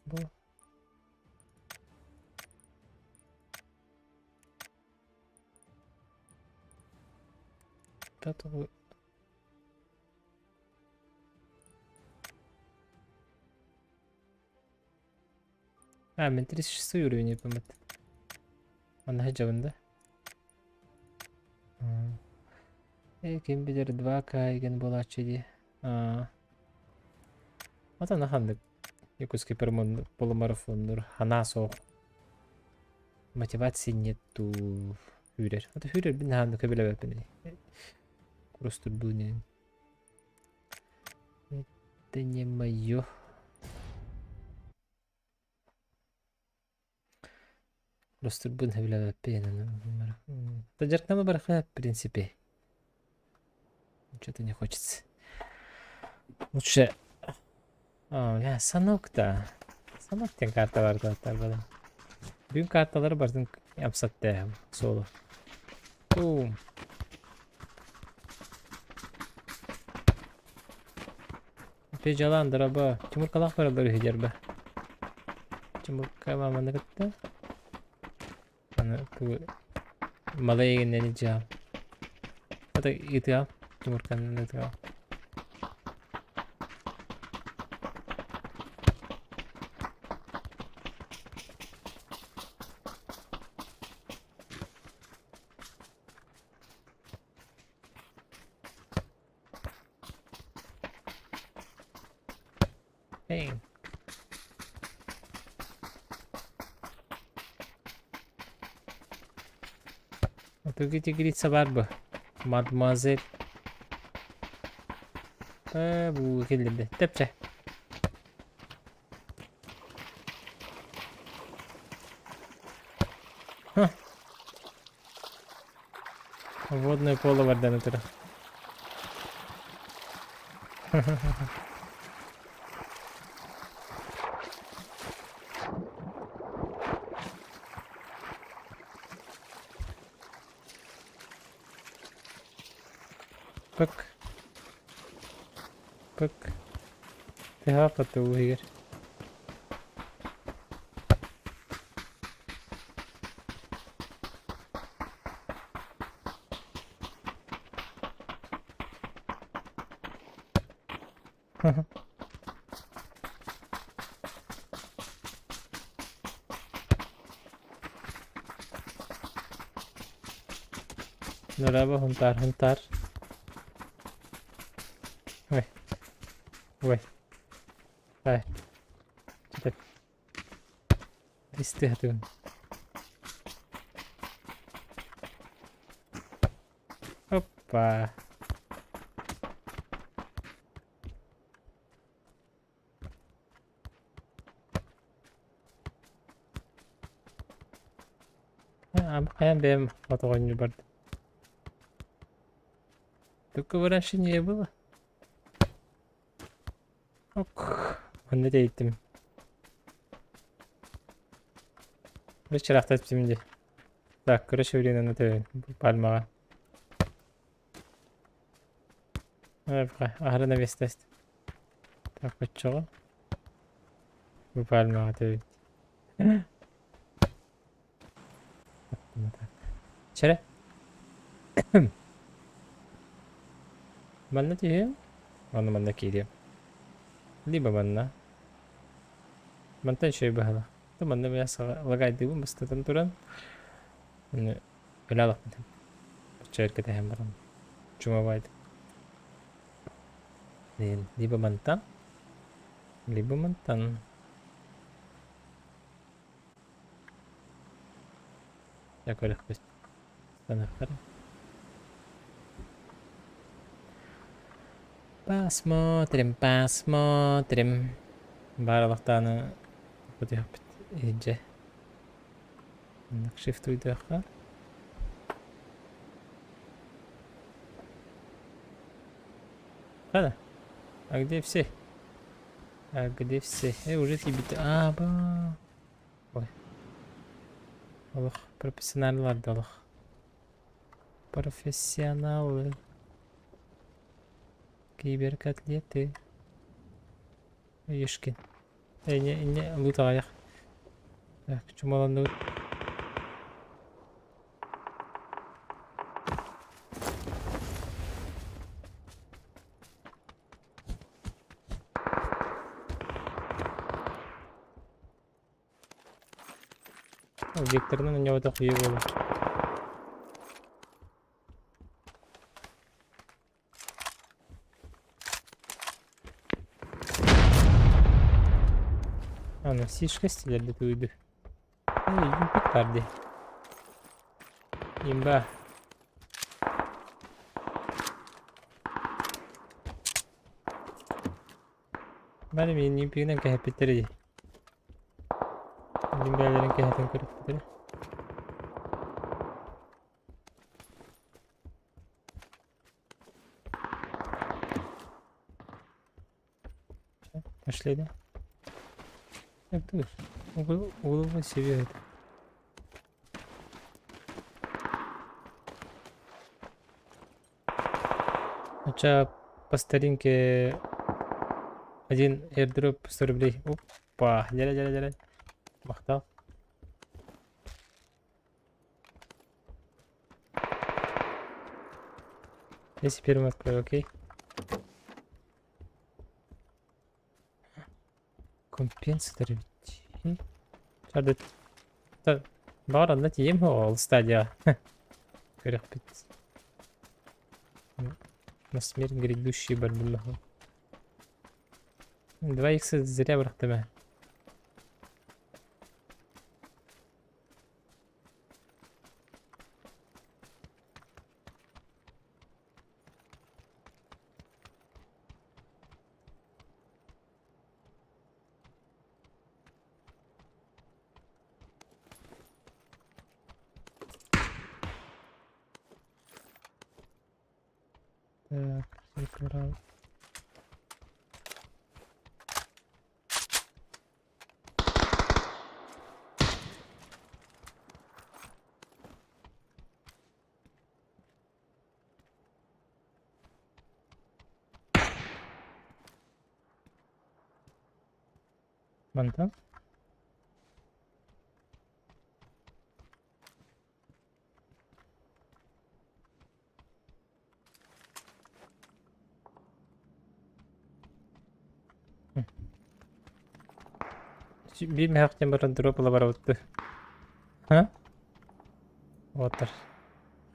Бу. А, мин 36 уровень выпаммыт. Манна сылдьабын да? Э, ким билэр 2К игин буолааччы дии. Аа. Отон ханнык Якутский полумарафоннур ханаа суох. Мотивации нету үүрэр. Ото үүрэрбин наһаа көбүлэбэппин. Курустурбун Это не мое. Курустурбун сөбүлэбэппин. Дьарыктама барахха в принципе. Что-то не хочется. Лучше... А, я Санок-то. Санок диэн карта бар барда. Бүгүн карталары бардын апсатта соло. Бум. Пежалан дораба. Тимуркалаах бараллар үһү дьарба. Тимурка маманы кытта. Аны ту малай эгиннени дьаам. Ата ытыам. Тимурканы ытыам. Hey. Туги тигрица бар бу. Мадемуазель. Э, бу киллерде. Тепче. Ха. Водное поло бардан турар. Пык. Пык. Тыһааппат иһигэр. Нураба хунтаар хунтаар. Ой. Ой. Ай. Читап. Истиһатыгын. Оппа. Хайан бэйэм хотоҕонньу бардым. Только раньше не было. Ок, онно тэйиттим. Вечерахта эптим дии. Так, короче, временно төбөн пальмаҕа. Аһара навестест. Так, оччоҕо. Бу пальмаҕа төбүт. Чэрэ. Манна түһүөм. Онно манна киириэм. Либо манна. Мантан үчүгэй быһыылаах. Манна мин лагайдыыбын бастатан туран өлө алахпын. Оччо кэтэһэн баран чумабайдым. Либо мантан, либо мантан. Дьэ көрүөхпүт. Саныахтара. Посмотрим, посмотрим. Баар алахтааны бутуйахпыт иһирдьэ. Shift уйдуохха. Хана? А где все? А где все? Уже тебе... А, ба. Ой. Олох профессионаллар да олох. Профессионалы. Киберкотлеты. Ешкин. Не, не, лут аҕыйах. Так, чумаланныбыт. Векторынан оонньообото хуйа буолуо. Аны сишка стилерди тууйду. Эй, импит бар дии. Имба. Бары миин импигинэн кэһэппиттэр дии. Мин бэйэлэрин кэһэтэн көрүппүтэрэ. Пошли, да? Как ты? Угол себе это. Хотя по старинке один airdrop 100 рублей. Опа, дядя, дядя, дядя. Махтал. Я первым открою, окей? Компенсатор ведь. Чарды. Баҕар онно тиийиэм ол стадия. Көрөхпүт. На смерть грядущий бардым. Два икса зря бырахтым ээ. Так, забрал. Мантан? Биир мөһөхтөн баран дроп ыла барабытты. Ха? Уоттар.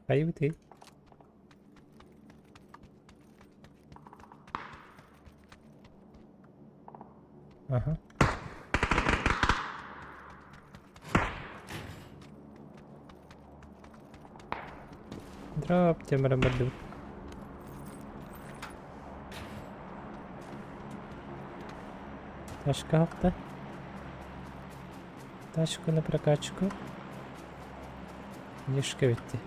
Хайыбытый? Аха. Дроп диэн баран бардыбыт. Ташка охта. Тачку на прокачку. Мишка бүттэ.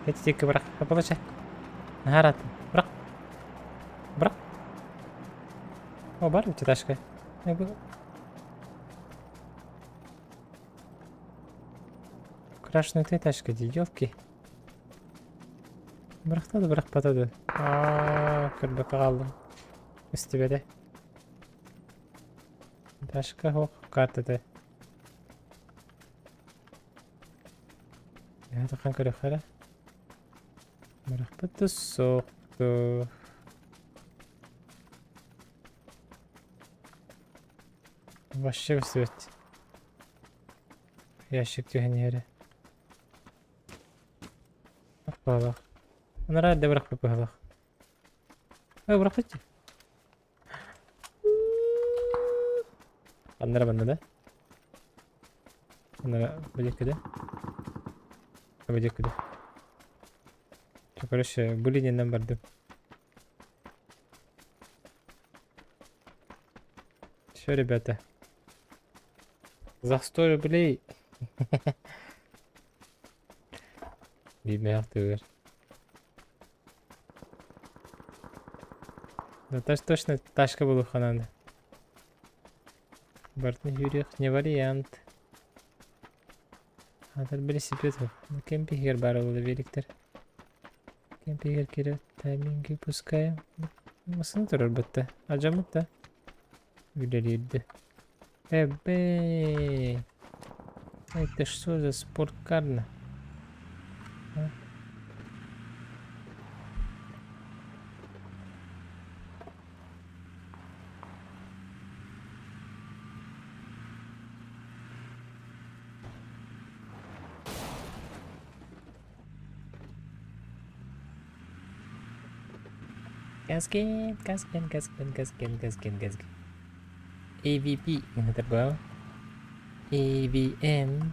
Эти диэки бырах. Получай. Наһаа Бырах. Бырах. О, бар эти тачка. Крашеный ты тачка дии, елки. Бырахта да бырахпата да. Аа, көрбөккө хааллым. Истибэтэ. Ташка суох картата. Таххан көрүөххэ эрэ. Бырахпыт да суох дуу. Вообще көстүбэт. Ящик түһэн иһэрэ. Баалаах. Анараа эрдэ бырахпыт быһалаах. Ой, бырахпыт дии. Аннара манна да? Аннара бу да? Бу да? Короче, бу линиянан бардым. Все, ребята. За 100 рублей. Биирмээх тыгыр. Да точно тачка буолуохха наада. Бартын сүүрүөх не вариант. Хатар велосипед кемпигер баар буолла великтэр. Кемпигер киирэ тайминги пускаем. Массыына турар бытта. Алдьаммыт да. Үлэлиирдэ. Эбэй! Это что за спорткарна? А? Газген, газген, газген, газген, газген, газген. AVP ыҥырбаа. AVM.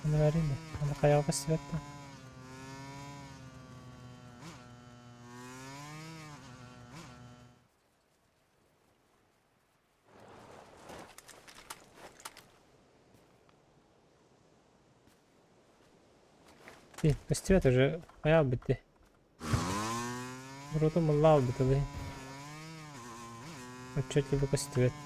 Аны баар ини. Аны хайаҕа көстүбэт да. Көстүбэт уже хайаҕа бүттэ. Ротум ылла албытылыы. Отчетливо көстүбэт.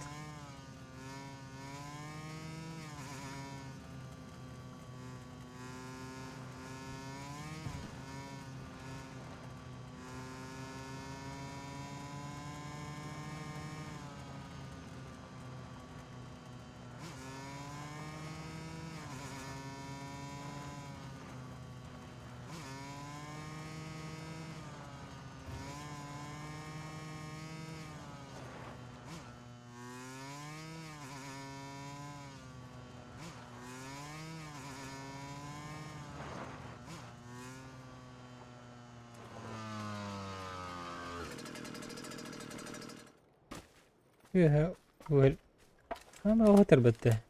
Үөһэ уөл Ама оһотор бытты.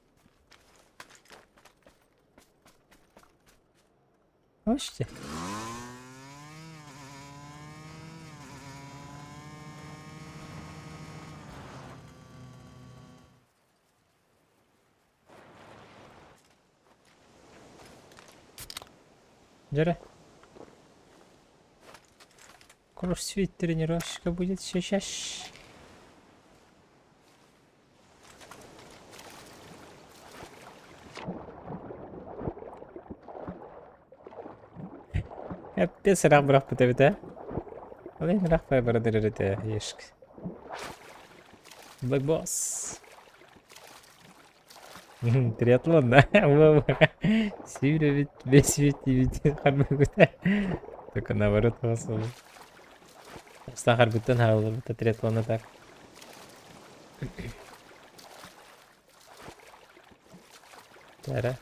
Hoşça. Дьэрэ. Кроссфит тренировочка будет сейчас. Капец ыраах бырахпыт эбит ээ. Ол иһин ыраах барар этэ ешк. Black Boss. Триатлон да? Сүүрэбит, бэсибит харбыгыта. Только наоборот басыл. Сахарбыттан хааллыбыта триатлона так. Тара.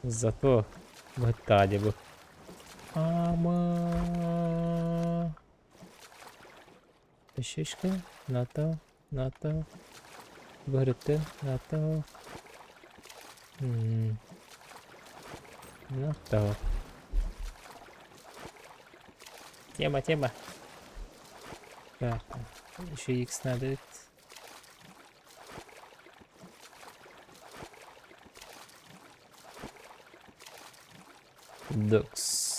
Зато быттаҕа бу. Ама. Шишка, НАТО, НАТО, БРТ, НАТО. НАТО. Тема, тема. Так, еще X надо. Докс.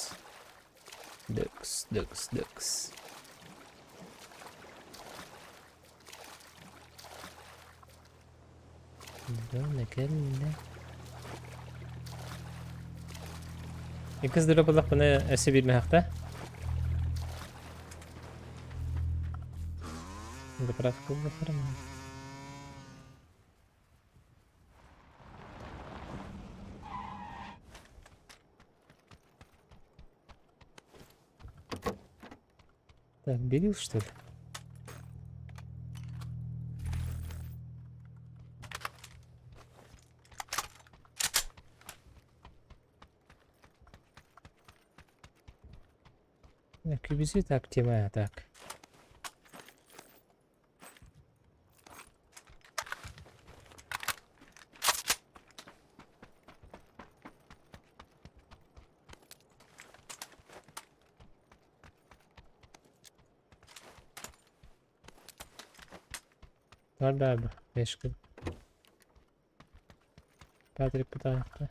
Докс, докс, докс. Дона кэллэ. Иккис дыры буллахпына өссө биир мөһөхтө. Заправка буллахтарым. Так, берил, что ли? Кюбизи так, тема, так. Бар баар бэшкин. Патрик пытаахта.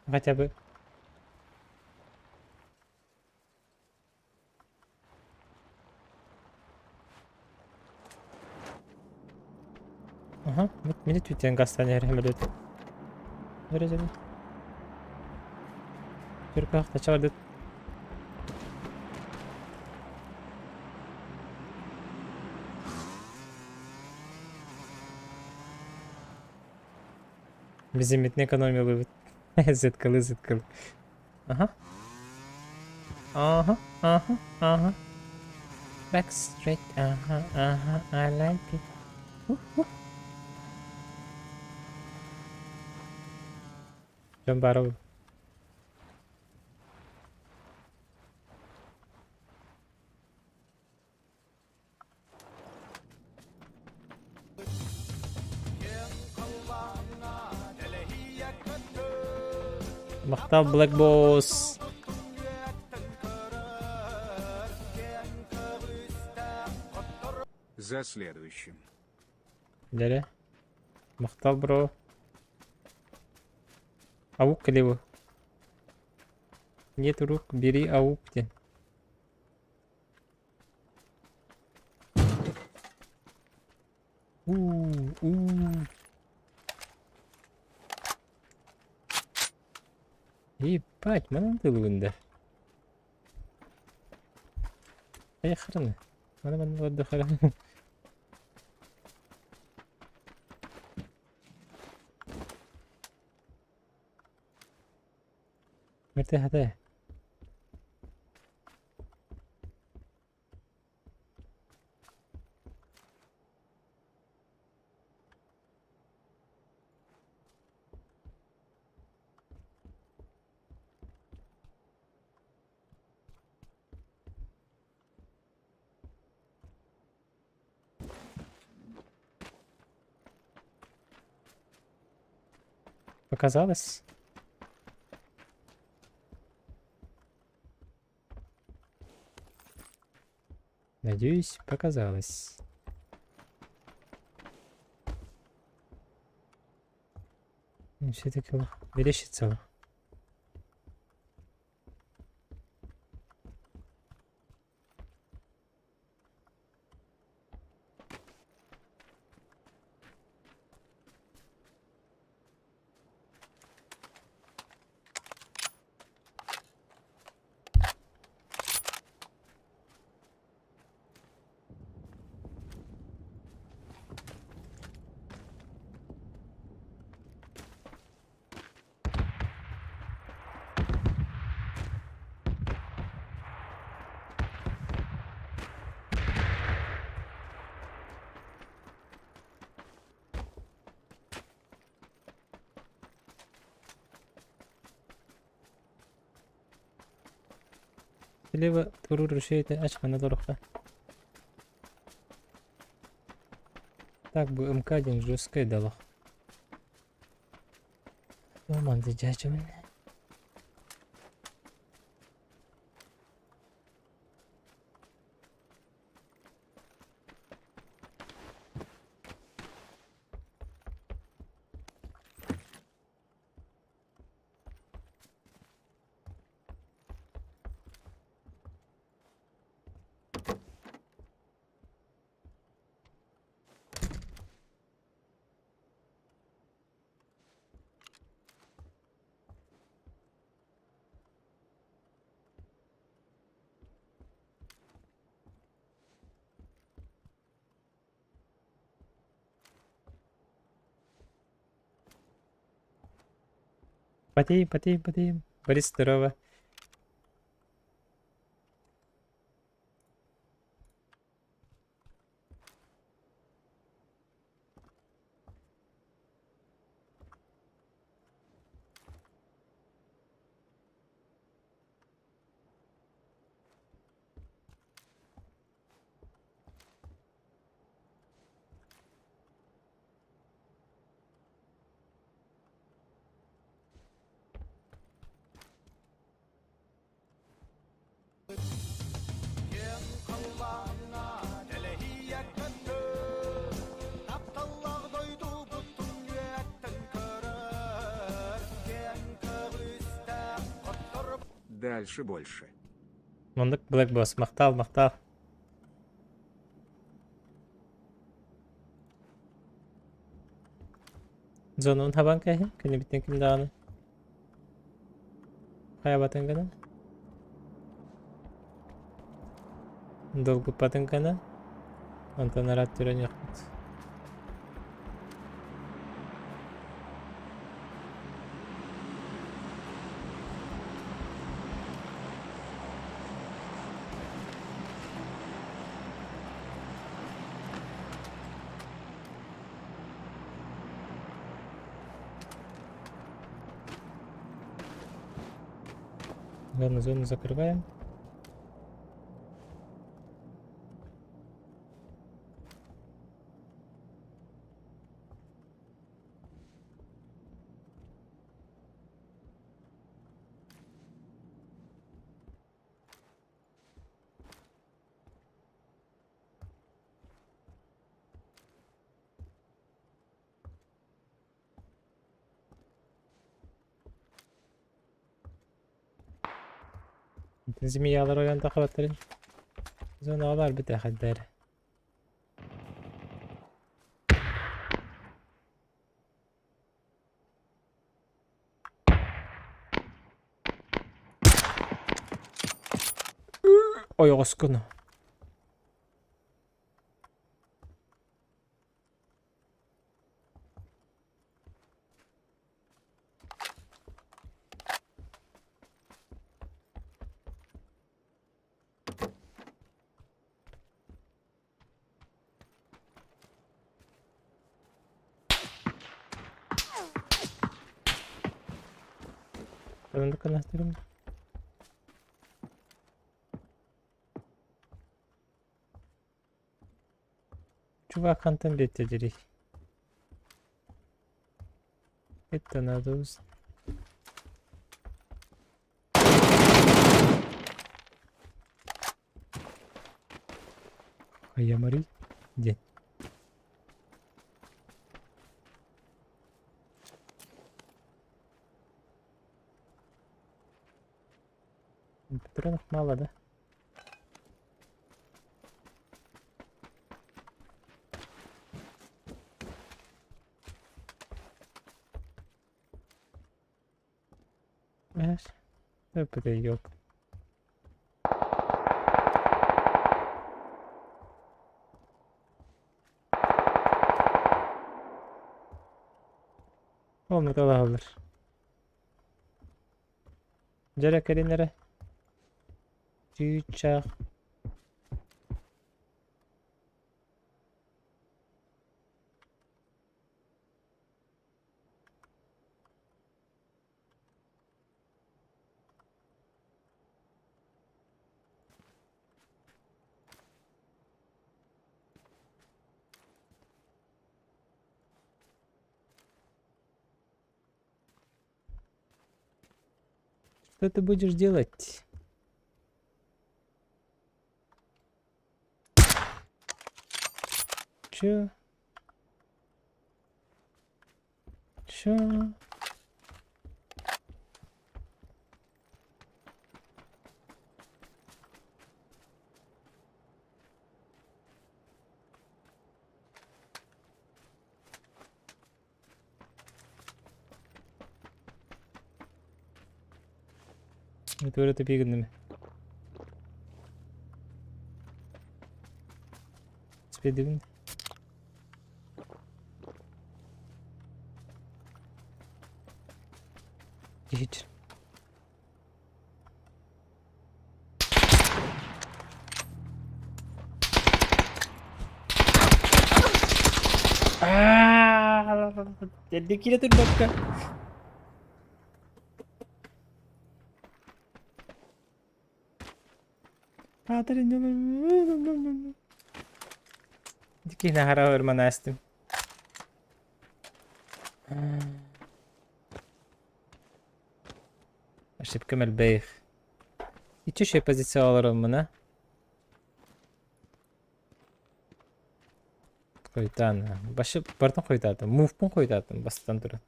Хотя бы. Ага, мини түтен гастан эрхемелет. Верезели. Түрках тачарды. Безлимитный экономия вывод. Зыткалы, зыткалы. Ага. Ага, ага, ага. Back straight, ага, ага, I like it. Дьон баара Махтал Black Boss. За следующим. Дэрэ. Махтал бро. Аук кэливо. Нет рук, бери аук диэн. Уу, уу. Ебать, манан тылыбын да. Хайахараны. Мана манна отдыхара. Мэртэ хата. Показалось? Надеюсь, показалось. Все-таки мерещится. Слева турur решает ачкана дорохта. Так, бу МК-1 жесткая дала. Манды дьээччибин. Потеем, потеем, потеем. Борис, здорово. Киэҥ халлааҥҥа тэлэһийэ көттөр, тапталлаах дойдубутун үөттэн көрөр, киэҥ көҕүстээх хоттор Дальше больше. Маннык Black Boss. Махтал, махтал. Зонун хабан кэһин, күнүбүттэн ким даҕаны хайабатын гына долгуппатын гына онтон араат түрөнүөхпүт. Ладно, зону закрываем. Змеялар ойон тахабаттарын. Зонаҕа барбыт эхэддэр. Ойоҕоскун. Канастырым. Чувак хантан биэттэ Это надо узнать. Хайамарый диэн. Патронов мало, да? Знаешь, это ёб. Оннук ылаһаллар. Дьэ кэлин эрэ. Чыычаах. Что ты будешь делать? Чё? Чё? Это тупик гынным. Спидибин. Иһит. Эрдэ киирэ турбакка. Дикий нахара ырманастым. Ошибка мэлбэйх. Ичи позиция олороммуна. Хойутаан. Башы бартын хойутаатым. Мувпун хойутаатым бастан туран.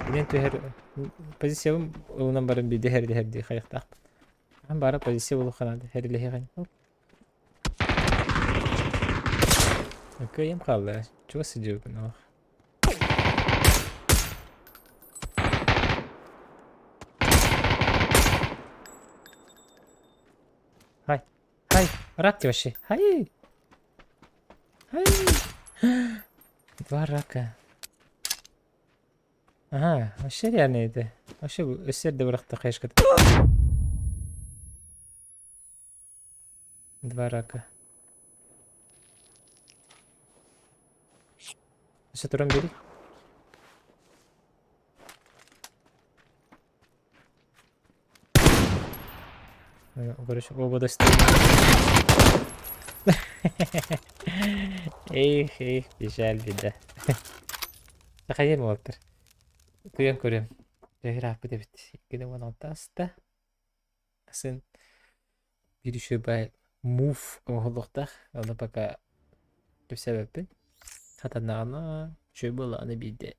Инэн түһэр позициябын ылынан баран биирдэ хэрди хайыктаахпын. Ахан баара позиция булухханаады хэрилэһиэҕин. Кыайым хаалла. Чугас сылдьыбыппын олох. Хай. Хай. Рак вообще. Хай. Хай. Два рака. Ага, вообще реально это. Вообще өссө эрдэ бырахта хайышката. Два рака. Өссө туран бери. Короче, оба Эх, эх, печаль, беда. Сахайым уолтар. Куйан көрөм. Ырааппыт эбит. Икки 16 аста. Сын биир үчүгэй мув оҥоһуллуохтаах. Ону пока кэпсээбэппин. Хатаннаҕына үчүгэй буоллаҕына биирдэ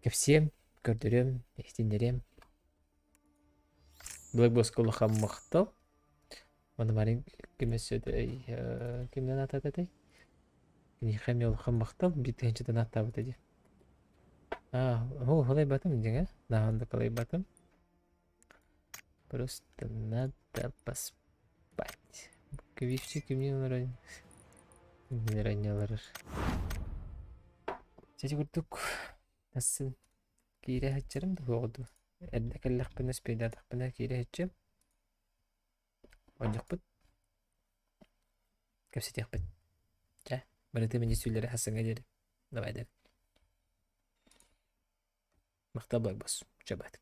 кэпсиэм, көрдөрүөм, иһитиннэриэм. Блэк Боско улахан махтал. Ону барин ким өссө кимнэн аататай? Киниэхэ эмиэ улахан махтал. Биир тыһыынчатан ааттаабыта дии. Аа, халайбатым дьиҥэ. Наһаа да халайбатым. Просто надо поспать. Квивчик кимниин олорон олорор. Ити курдук асын киирэ сылдьарым да суоҕа дуу. Эрдэ кэллэхпинэ, спейдаатахпына киирэ сылдьыам. Оонньуохпут. Кэпсэтиэхпит. Чэ, барыта мини сүллэрэ хасыҥҥа диэри. Давай, давай. Махтал буолбус. Чабат.